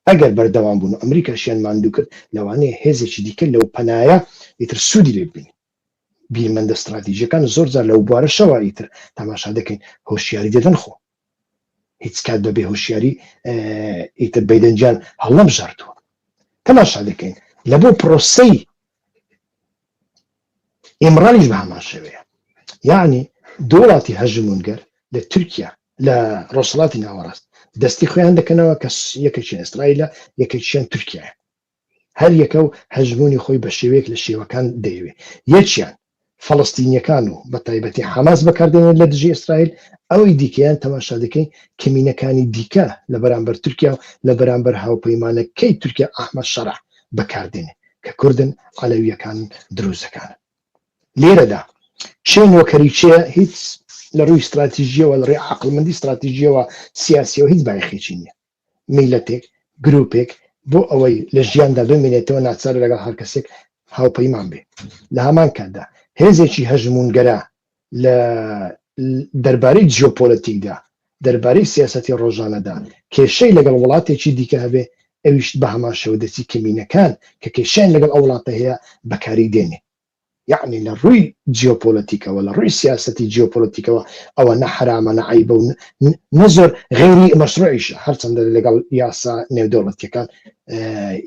ئەگەر بەردەوام بوون و ئەمریکاشیان ماندوو کرد لەوانەیە هێزێکی دیکە لەو پەنایە ئیتر سوودی لێ ببینێ. بیرمەندە ستراتیژیەکان زۆر جار لەو بوارەشەوە ئیتر تەماشا دەکەین هۆشیاری دەدەن خۆ هیچ کات بە بێ هۆشیاری ئیتر بەیدەنگیان هەڵنەبژاردووە. تەماشا دەکەین لە بۆ پرۆسەی ئیمڕالیش بە هەمان شێوەیە یەعنی دوو وڵاتی هەژموونگەر لە تورکیا لە ڕۆژهەڵاتی ناوەڕاست دەستی خۆیان دەکەنەوە کە یەکێکیان ئیسرائیلە یەکێکیان تورکیایە هەر یەکە و هەژموونی خۆی بە شێوەیەک لە شێوەکان دەیەوێ یەکیان فەڵستینیەکان و بە تایبەتی حەماس بەکاردێنێت لە دژی ئیسرائیل ئەوەی دیکەیان تەماشا دەکەین کەمینەکانی دیکە لە بەرامبەر تورکیا و لە بەرامبەر هاوپەیمانەکەی تورکیا ئەحمەد شەرع بەکاردێنێ کە کوردن، عەلەوییەکانن، دروزەکانن. لێرەدا کێ نۆکەری کێیە هیچ لە ڕووی ستراتیژییەوە، لە ڕووی عەقڵمەندی ستراتیژییەوە، سیاسییەوە هیچ بایەخێکی نییە. میللەتێک، گرووپێک بۆ ئەوەی لە ژیاندا بمێنێتەوە ناچارە لەگەڵ هەر کەسێک هاوپەیمان بێ. لە هەمان کاتدا هێزێکی هەژموونگەرا لە دەربارەی جیۆپۆلەتیکدا، دەربارەی سیاسەتی ڕۆژانەدا کێشەی لەگەڵ وڵاتێکی دیکە هەبێ، ئەویش بە هەمان شێوە دەچی کەمینەکان کە کێشەیان لەگەڵ ئەو وڵاتە هەیە بەکاری دێنێ. یەعنی لە ڕووی جیۆپۆلەتیکەوە، لە ڕووی سیاسەتی جیۆپۆلەتیکەوە ئەوە نە حەرامە، نە عەیبە و نە زۆر غەیری مەشروعیشە، هەرچەندە لەگەڵ یاسا نێودەوڵەتییەکان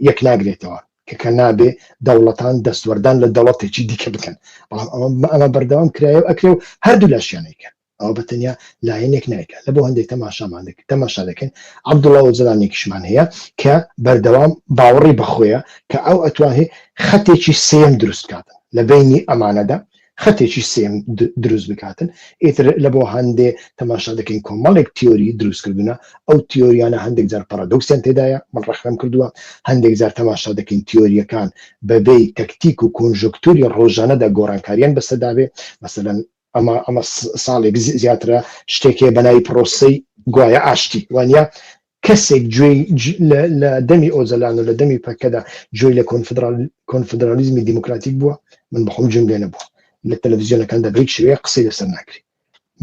یەک ناگرێتەوە. کە کە نابێ دەوڵەتان دەستوەردان لە دەوڵەتێکی دیکە بکەن بەڵام ئەمە ئەمە بەردەوام کرایە و ئەکرێ و هەردوو لاشیان ئەیکەن ئەوە بە تەنیا لایەنێک نایکا لە بۆ هەندێک تەماشامان دەکرد تەماشا دەکەین عەبدوڵڵا ئۆجەلانێکیشمان هەیە کە بەردەوام باوەڕی بە خۆیە کە ئەو ئەتوانێ خەتێکی سێیەم دروست بکاتن لە بەینی ئەمانەدا خەتێکی سێیەم دروست بکاتن ئیتر لە بۆ هەندێ تەماشا دەکەین کۆمەڵێک تیۆری دروست کردوونە ئەو تیۆریانە هەندێک جار پارادۆکسیان تێدایە من ڕەخنەم کردووە هەندێک جار تەماشا دەکەین تیۆریەکان بەبێی تەکتیک و کۆنژۆکتوری ڕۆژانەدا گۆڕانکاریان بەسەردابێ مەسەلەن ئەمە ئەمە ساڵێک زیاترە شتێک هەیە بەناوی پرۆسەی گوایە ئاشتی وانە کەسێک گوێی لە دەمی ئۆجەلان و لە دەمی پەکەدا گوێی لە کۆنفدرالیزمی دیموکراتیک بووە؟ من بەخۆم گوێم لێ نەبووە. لە تەلەڤیزیۆنەکاندا بە هیچ شێوەیەک قسەی لەسەر ناکرێ.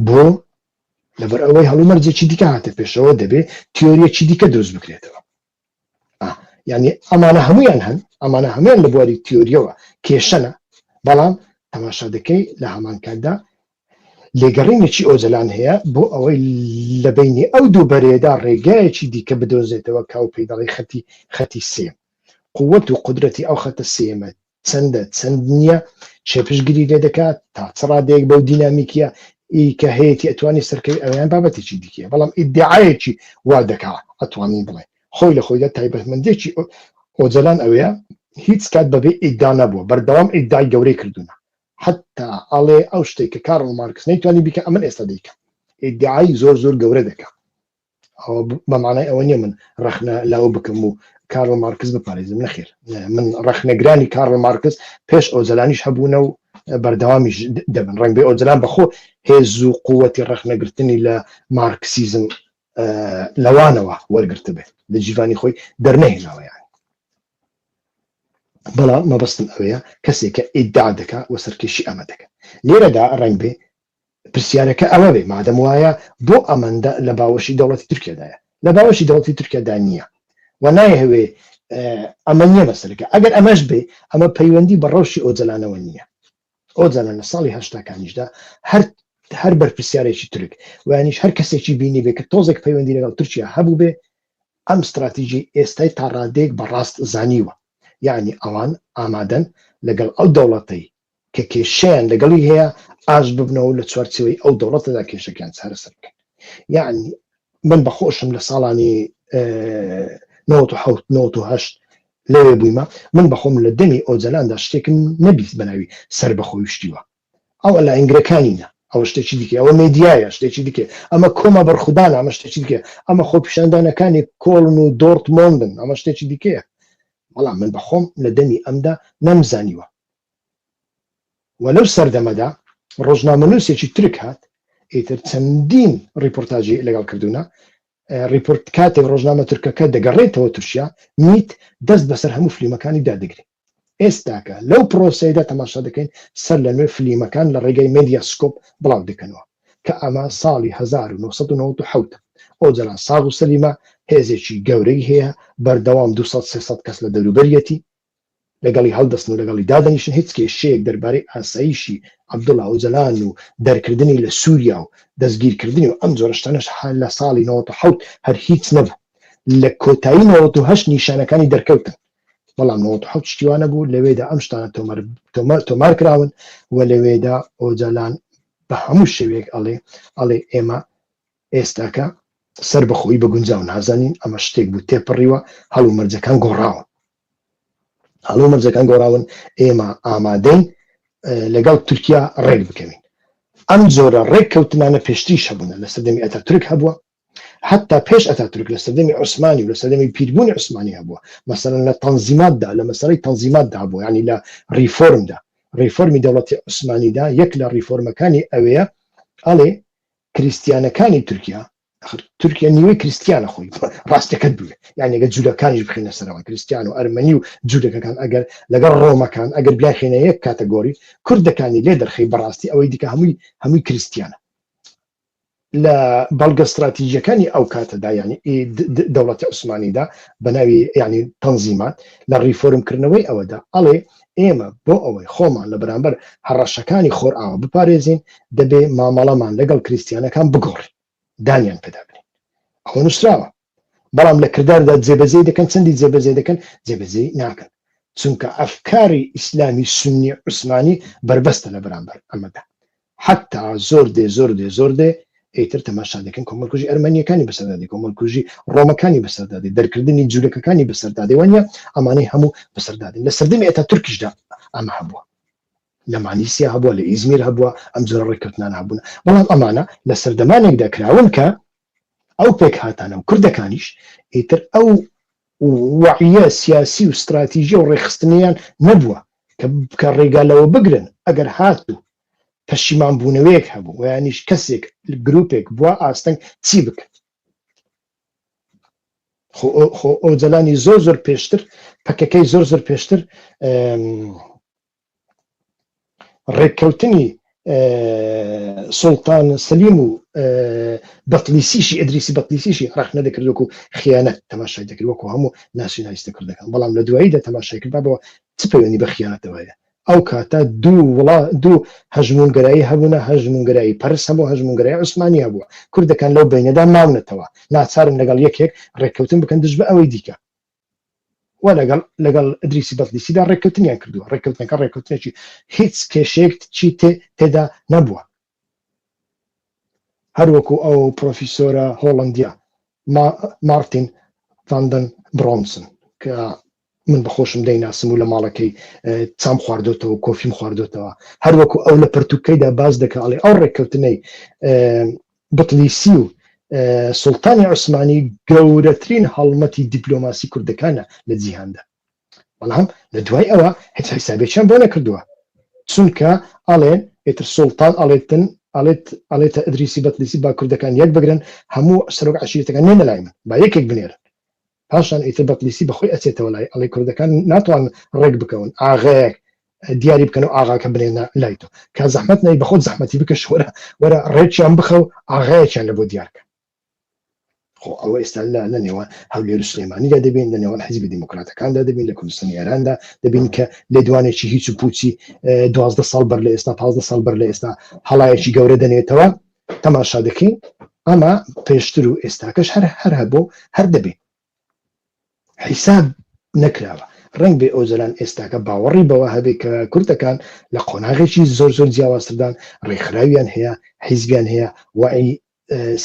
بۆ؟ لەبەر ئەوەی هەڵومەرجێکی دیکە هاتە پێشەوە دەبێ تیۆرییەکی دیکە دروست بکرێتەوە. یعنی ئەمانە هەمویان هەن، ئەمانە هەمویان لە بواری تیۆریەوە کێشەنە، بەڵام تەماشا دەکەی لە هەمان کاتدا لێگەڕینێکی ئۆجەلان هەیە بۆ ئەوەی لە بەینی ئەو دوو بەرەیەدا ڕێگایەکی دیکە بدۆزێتەوە کە ئەو پێی دەڵێ خەتی خەتی سێیەم. قووەت و قودرەتی ئەو خەتە سێیەمە چەندە چەند نییە، کێ پشتگیری لێ دەکات، تا چ ڕادەیەک بەو دینامیکیە ی کە هەیەتی ئەتوانێ سەرکەوێ ئەوەیان بابەتێکی دیکەیە، بەڵام ئیدیعایەکی وا دەکا ئەتوانین بڵێین خۆی لە خۆیدا تایبەتمەندیەکی ئۆجەلان ئەوەیە هیچ کات بەبێ ئیدعا نەبووە، بەردەوام ئیدعای گەورەی کردوونە. حەتتا ئەڵێ ئەو شتەی کە کارڵ مارکس نەیتوانی بیکا ئەمن ئێستا دەیکەم. ئیدعای زۆر زۆر گەورە دەکا. ئەوە بە مانای ئەوە نییە من ڕەخنە لەو بکەم و کارڵ مارکس بپارێزم نەخێر من ڕەخنەگرانی کارڵ مارکس پێش ئۆجەلانیش هەبوونە و بەردەوامیش دەبن ڕەنگ بێ ئۆجەلان بەخۆ هێز و قووەتی ڕەخنەگرتنی لە مارکسیزم لەوانەوە وەرگرتبێت لە جیڤانی خۆی دەرنەهێناوە یان بەڵام مەبەستم ئەوەیە کەسێک کە ئیدعا دەکا و سەرکێشی ئەمە دەکا لێرەدا ڕەنگ بێ پرسیارەکە ئەوە بێ مادەم وایە بۆ ئەمەندە لە باوەشی دەوڵەتی تورکیادایە لە باوەشی دەوڵەتی تورکیادا نییە و نایهەوێ. ئەمە نییە مەسەلەکە ئەگەر ئەمەش بێ ئەمە پەیوەندی بە ڕەوشی ئۆجەلانەوە نییە ئۆجەلان لە ساڵی هەشتاکانیشدا هەر هەر بەرپرسیارێکی تورک ویانیش هەر کەسێکی بینی بێ کە تۆزێک پەیوەندی لەگەڵ تورکیا هەبوو بێ ئەم ستراتیژی ئێستای تا ڕادەیەک بەڕاست زانیوە یعنی ئەوان ئامادەن لەگەڵ ئەو دەوڵەتەی کە کێشەیان لەگەڵی هەیە ئاش ببنەوە لە چوارچێوەی ئەو دەوڵەتەدا کێشەکان چارەسەر بکەن یعنی من بە خۆشم لە ساڵانی 97 98 لەوێ بوویمە من بەخۆم لە دەمی ئۆجەلاندا شتێکم نەبیست بەناوی سەربەخۆی شتیوە ئەوە لایەنگرەکانی نا ئەوە شتێکی دیکە ئەوە مێدیایە شتێکی دیکە ئەمە کۆما بەرخودانە ئەمە شتێکی دیکە ئەمە خۆپیشاندانەکانی کۆڵن و دۆرتمۆندن ئەمە شتێکی دیکەیە بەڵام من بەخۆم لە دەمی ئەمدا نەمزانیوە و لەو سەردەمەدا ڕۆژنامەنووسێکی ترک هات ئیتر چەندین ڕیپۆرتاجی لەگەڵ کردوونە ڕیپۆرت کاتێک ڕۆژنامە تورکەکە دەگەڕێتەوە تورکیا میت دەست بەسەر هەموو فلیمەکانی دادەگرێت ئێستاکە لەو پرۆسەیەدا تەماشا دەکەین سەر لە نوێ فلیمەکان لە ڕێگەی مێدیا سکۆپ بڵاو دەکەنەوە کە ئەمە ساڵی 1997 ئۆجەلان ساغ و سەلیمە هێزێکی گەورەی هەیە بەردەوام 200 300 کەس لە دەوروبەریەتی لەگەڵی هەڵدەستن و لەگەڵی دادەنیشن، هیچ کێشەیەک دەربارەی ئاسایشی عەبدوڵا ئۆجەلان و دەرکردنی لە سووریا و دەستگیرکردنی و ئەم جۆرە شتانەش لە ساڵی 97 هەر هیچ نەبوو. لە کۆتایی 98 نیشانەکانی دەرکەوتن، بەڵام 97 شتی وا نەبوو، لەوێدا ئەم شتانە تۆمار کراون و لەوێدا ئۆجەلان بە هەموو شێوەیەک ئەڵێ ئەڵێ ئێمە ئێستاکە سەربەخۆیی بە گونجاو نازانین، ئەمە شتێک بوو تێپەڕیوە، هەڵومەرجەکان گۆڕاون. هەڵومەرجەکان گۆڕاون، ئێمە ئامادەین لەگەڵ تورکیا ڕێک بکەوین. ئەم جۆرە ڕێککەوتنانە پێشتریش هەبوونە، لە سەردەمی ئەتاتورک هەبووە، حتا پێش ئەتاتورک لە سەردەمی عوسمانی و لە سەردەمی پیربوونی عوسمانی هەبووە. مەسەلەن لە تەنزیماتدا، لە مەسەلەی تەنزیماتدا هەبووە، یانی لە ڕیفۆرمدا، ڕیفۆرمی دەوڵەتی عوسمانیدا یەک لە ڕیفۆرمەکانی ئەوەیە ئەڵێ کریستیانەکانی تورکیا ئەخر تورکیا نیوەی کریستیانە خۆی ڕاستەکەت بوێ یان ئەگەر جوولەکانیش بخینە سەرەوە کریستیان و ئەرمەنی و جوولەکەکان ئەگەر لەگەڵ ڕۆمەکان ئەگەر بیانخینە یەک category کوردەکانی لێ دەرخەی بەڕاستی ئەوەی دیکە هەمووی هەمووی کریستیانە لە بەڵگە استراتیژیەکانی ئەو کاتەدا ینی دەوڵەتی عوسمانیدا بە ناوی ینی تەنزیمات لە ڕیفۆرمکردنەوەی ئەوەدا ئەڵێ ئێمە بۆ ئەوەی خۆمان لە بەرامبەر هەڕەشەکانی خۆرئاوا بپارێزین دەبێ مامەڵەمان لەگەڵ کریستیانەکان بگۆڕین دانیان پێدا بنێین ئەوە نووسراوە بەڵام لە کرداردا جێبەجێی دەکەن چەندی جێبەجێ دەکەن جێبەجێی ناکەن چونکە ئەفکاری ئیسلامی سنی عوسمانی بەربەستە لە بەرامبەر ئەمەدا حتا زۆر دێ زۆر دێ زۆر دێ ئیتر تەماشا دەکەن کۆمەڵکوژی ئەرمەنیەکانی بەسەردا دێ کۆمەڵکوژی ڕۆمەکانی بەسەردا دێ دەرکردنی جوولەکەکانی بەسەردا دێ وانە ئەمانەی هەموو بەسەردا دێن لە سەردەمی ئەتا تورکیشدا ئەمە هەبووە لە مانیسیا هەبووە لە ئیزمیر هەبووە ئەم جۆرە ڕێککەوتنانە هەبوون بەڵام ئەمانە لە سەردەمانێکدا کراون کە ئەو پێکهاتانە و کوردەکانیش ئیتر ئەو وەعیە سیاسی و ستراتیژی و ڕێکخستنیان نەبووە کە ڕێگا لەوە بگرن ئەگەر هاتوو پەشیمان بوونەوەیەک هەبوو ویانیش کەسێک گروپێک بووە ئاستەنگ چی بکەن خۆ ئۆجەلانی زۆر زۆر پێشتر پەکەکەی زۆر زۆر پێشتر ڕێککەوتنی سوڵتان سەلیم و بەتلیسیشی ئەدریسی بەتلیسیشی ڕەخنە دەکرد وەکو خیانەت تەماشای دەکرد وەکو هەموو ناسیۆنالیستە کوردەکان بەڵام لە دواییدا تەماشای کرد بابەوە چ پەیوەندی بە خیانەتەوە هەیە ئەو کاتە دوو وڵا دوو هەژمونگەرایی هەبوونە هەژمونگەرایی پەرس هەبوو هەژمونگەرایی عوسمانی هەبووە کوردەکان لەو بینەدا ماونەتەوە ناچارن لەگەڵ یەکێک ڕێککەوتن بکەن دژ بە ئەوەی دیکە و لەگەڵ لەگەڵ ئیدریسی بەتلیسیدا ڕێککەوتنیان کردووە ڕێککەوتنەکە ڕێککەوتنێکی هیچ کێشەیەک چی تێ تێدا نەبووە هەروەکو ئەو پرۆفیسۆرە هۆڵندیا مارتین ڤاندن برۆنسن کە من بەخۆشم دەیناسم و لە ماڵەکەی چام خواردۆتەوە کۆفیم خواردۆتەوە هەروەکو ئەو لە پەرتوکەیدا باز دەکە ئەڵێ ئەو ڕێککەوتنەی بتلیسی و سوڵتانی عوسمانی گەورەترین هەڵمەتی دیپلۆماسی کوردەکانە لە جیهاندا بەڵام لە دوای ئەوە هیچ حیسابێکیان بۆ نەکردووە چونکە ئەڵێن ئیتر سوڵتان ئەڵێتن ئەڵێت ئەڵێتە ئەدریسی بەتلیسی با کوردەکان یەک بگرن هەموو سەرۆک عەشیرەتەکان نێنە لای من با یەکێک بنێرن پاشان ئیتر بەتلیسی بەخۆی ئەچێتەوە لای ئەڵێ کوردەکان ناتوان ڕێک بکەون ئاغەیەک دیاری بکەن و ئاغاکە بنێنە لای تۆ کە زەحمەت نەی بەخۆت زەحمەتی بکەش وەرە وەرە ڕێکیان بخە و ئاغایەکیان لە بۆ دیارکە. خۆ ئەوە ئێستا لە لە نێوان هەولێر و سلێمانیدا دەبین، لە نێوان حیزبی دیموکراتەکاندا دەبین، لە کوردستانی ئێراندا دەبین کە لێدوانێکی هیچ و پوچی 12 ساڵ بەر لە ئێستا 15 ساڵ بەر لە ئێستا هەڵایەکی گەورە دەنێتەوە تەماشا دەکەین ئەمە پێشتر و ئێستاکەش هەر هەر هەبوو هەر دەبێ حیساب نەکراوە. ڕەنگ بێ ئۆجەلان ئێستاکە باوەڕی بەوە هەبێ کە کوردەکان لە قۆناغێکی زۆر زۆر جیاوازتردان، ڕێکخراویان هەیە، حیزبیان هەیە، وەعی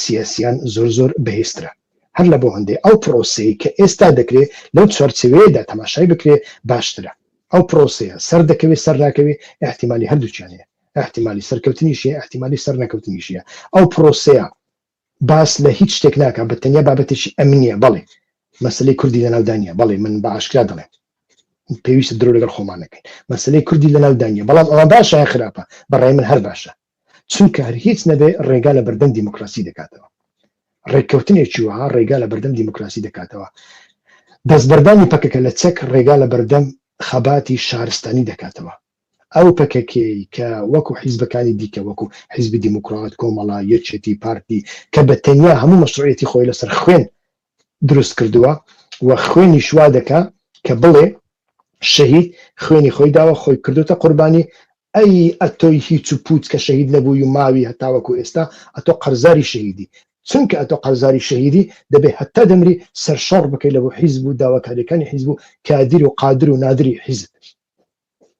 سیاسیان زۆر زۆر بەهێزترە. هەر لە بۆ هەندێ ئەو پرۆسەیەی کە ئێستا دەکرێ لەو چوارچێوەیەدا تەماشای بکرێ باشترە. ئەو پرۆسەیە سەر دەکەوێ سەر ناکەوێ ئیحتیمالی هەردووکیان هەیە. ئیحتیمالی سەرکەوتنیش هەیە، ئیحتیمالی سەرنەکەوتنیش هەیە. ئەو پرۆسەیە باس لە هیچ شتێک ناکا بە تەنیا بابەتێکی ئەمنیە بەڵێ مەسەلەی کوردی لەناودا نیە بەڵێ من بە ئاشکرا دەڵێم پێویستە درۆ لەگەڵ خۆمان نەکەین مەسەلەی کوردی لەناودا نیە بەڵام ئەوە باشە یان خراپە بەڕای من هەر باشە چونکە هەر هیچ نەبێ ڕێگا لە بەردەم دیموکراسی دەکاتەوە ڕێککەوتنێکی وەها ڕێگا لە بەردەم دیموکراسی دەکاتەوە دەستبەردانی پەکەکە لە چەک ڕێگا لە بەردەم خەباتی شارستانی دەکاتەوە ئەو پەکەکەیەی کە وەکو حیزبەکانی دیکە وەکو حیزبی دیموکرات، کۆمەڵە، یەکێتی، پارتی کە بە تەنیا هەموو مەشروعیەتی خۆی لەسەر خوێن دروست کردووە و خوێنیش وا دەکا کە بڵێ شەهید خوێنی خۆی داوە خۆی کردوتە قوربانی ئەی ئەتۆی هیچ و پوچ کە شەهید نەبووی و ماوی هەتاوەکو ئێستا ئەتۆ قەرزاری شەهیدی چونکە ئەتۆ قەرزاری شەهیدی دەبێ هەتا دەمری سەرشۆڕ بکەی لە بۆ حیزب و داواکاریەکانی حیزب و کادیر و قادر و نادری حیزب.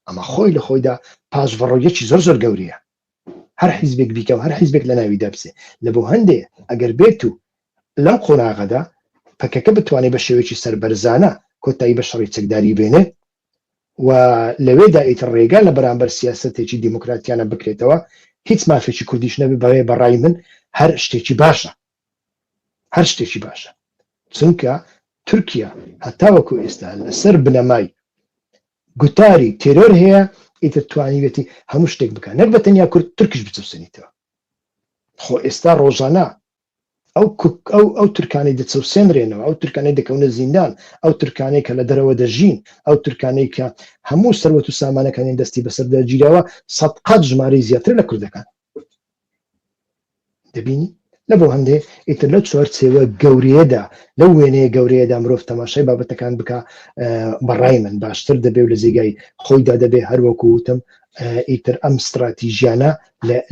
ئەمە خۆی لە خۆیدا پاشڤەڕۆیەکی زۆر زۆر گەورەیە هەر حیزبێک بیکە و هەر حیزبێک لە ناویدا بچێ لە بۆ هەندێ ئەگەر بێت و لەم قۆناغەدا پەکەکە بتوانێت بە شێوەیەکی سەربەرزانە کۆتایی بە شەڕی چەکداری بێنێ و لەوێدا ئیتر ڕێگا لە بەرامبەر سیاسەتێکی دیموکراتیانە بکرێتەوە هیچ مافێکی کوردیش نەبێ بەڕێ بەڕای من هەر شتێکی باشە هەر شتێکی باشە چونکە تورکیا هەتاوەکو ئێستا لەسەر بنەمای گوتاری تێرۆر هەیە ئیتر توانیوێتی هەموو شتێک بکە نەک بە تەنیا کورد تورکیش بچەوسێنیتەوە خۆ ئێستا ڕۆژانە ئەو ئەو ئەو تورکانەی دەچەوسێنرێنەوە ئەو تورکانەی دەکەونە زیندان ئەو تورکانەی کە لە دەرەوە دەژین ئەو تورکانەی کە هەموو سەروەت و سامانەکانیان دەستی بەسەردا گیراوە سەد قات ژمارەی زیاتر لە کوردەکان دەبینی؟ لە بۆ هەندێ ئیتر لەو چوارچێوە گەورەیەدا لەو وێنەیە گەورەیەدا مرۆڤ تەماشای بابەتەکان بکا بەڕای من باشتر دەبێ و لە جێگای خۆیدا دەبێ هەروەکو وتم ئیتر ئەم ستراتیژیانە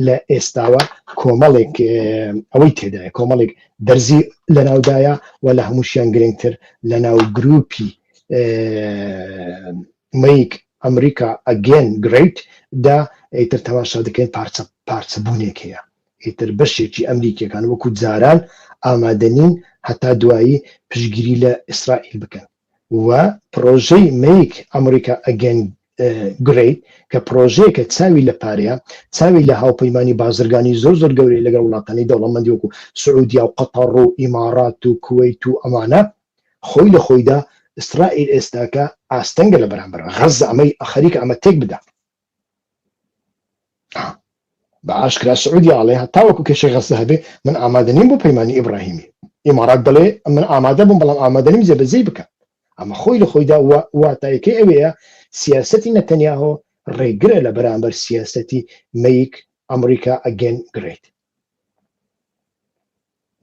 لە ئێستاوە کۆمەڵێک ئەوەی تێدایە کۆمەڵێک دەرزی لەناودایە و لە هەمووشیان گرنگتر لەناو گروپی Make America Again Great دا ئیتر تەماشا دەکەین پارچە پارچە بوونێک هەیە ئیتر بەشێکی ئەمریکیەکان وەکو جاران ئامادە نین هەتا دوایی پشتگیری لە ئیسرائیل بکەن و پرۆژەی Make America Again Great کە پرۆژەیەکە چاوی لە پارەیە چاوی لە هاوپەیمانی بازرگانی زۆر زۆر گەورەی لەگەڵ وڵاتانی دەوڵەمەندی وەکو سعودیا و قەتەڕ و ئیمارات و کوەیت و ئەمانە خۆی لە خۆیدا ئیسرائیل ئێستاکە ئاستەنگە لە بەرامبەر غەززە ئەمەی خەریکە ئەمە تێک بدا بە ئاشکرا سعودیا ئەڵێ هەتاوەکو کێشەی غەززە هەبێ من ئامادە نیم بۆ پەیمانی ئیبراهیمی ئیمارات دەڵێ من ئامادە بووم بەڵام ئامادە نیم جێبەجێی بکەم ئەمە خۆی لە خۆیدا واتایەکەی ئەوەیە سیاسەتی نەتەنیاهۆ ڕێگرە لە بەرامبەر سیاسەتی Make America Again Great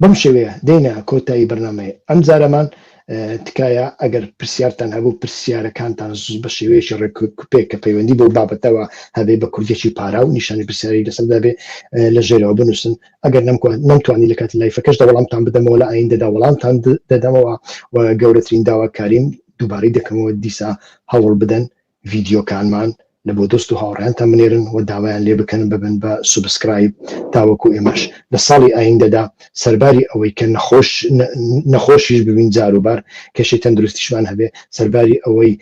بەم شێوەیە دێینە کۆتایی بەرنامەی ئەمجارەمان، تکایە ئەگەر پرسیارتان هەبوو پرسیارەکانتان بە شێوەیەکی ڕێکوپێک کە پەیوەندی بەو بابەتەوە هەبێ بە کوردیەکی پاراو نیشانی پرسیاری لەسەر دابێ لە ژێرەوە بنووسن ئەگەر نەمتوانی لە کاتی live ەکەشدا وەڵامتان بدەمەوە لە ئایندەدا وەڵامتان دەدەمەوە و گەورەترین داواکاریم دووبارەی دەکەمەوە دیسا هەوڵ بدەن ڤیدیۆکانمان لە بۆ دۆست و هاوڕێیانتان بنێرن و داوایان لێ بکەن ببن بە subscribe تاوەکو ئێمەش لە ساڵی ئایندەدا سەرباری ئەوەی کە نەخۆش نەخۆشیش ببین جاروبار کێشەی تەندروستیشمان هەبێ سەرباری ئەوەی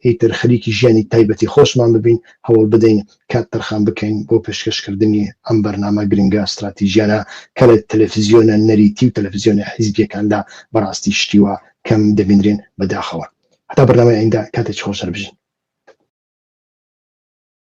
ئیتر خەریکی ژیانی تایبەتی خۆشمان ببین هەوڵ بدەین کات تەرخان بکەین بۆ پێشکەشکردنی ئەم بەرنامە گرنگە ستراتیژیانە کە لە تەلەفزیۆنە نەریتی و تەلەفزیۆنە حیزبیەکاندا بەڕاستی شتی وا کەم دەبینرێن بەداخەوە. هەتا بەرنامەی ئایندە کاتێکی خۆش هەر بژین.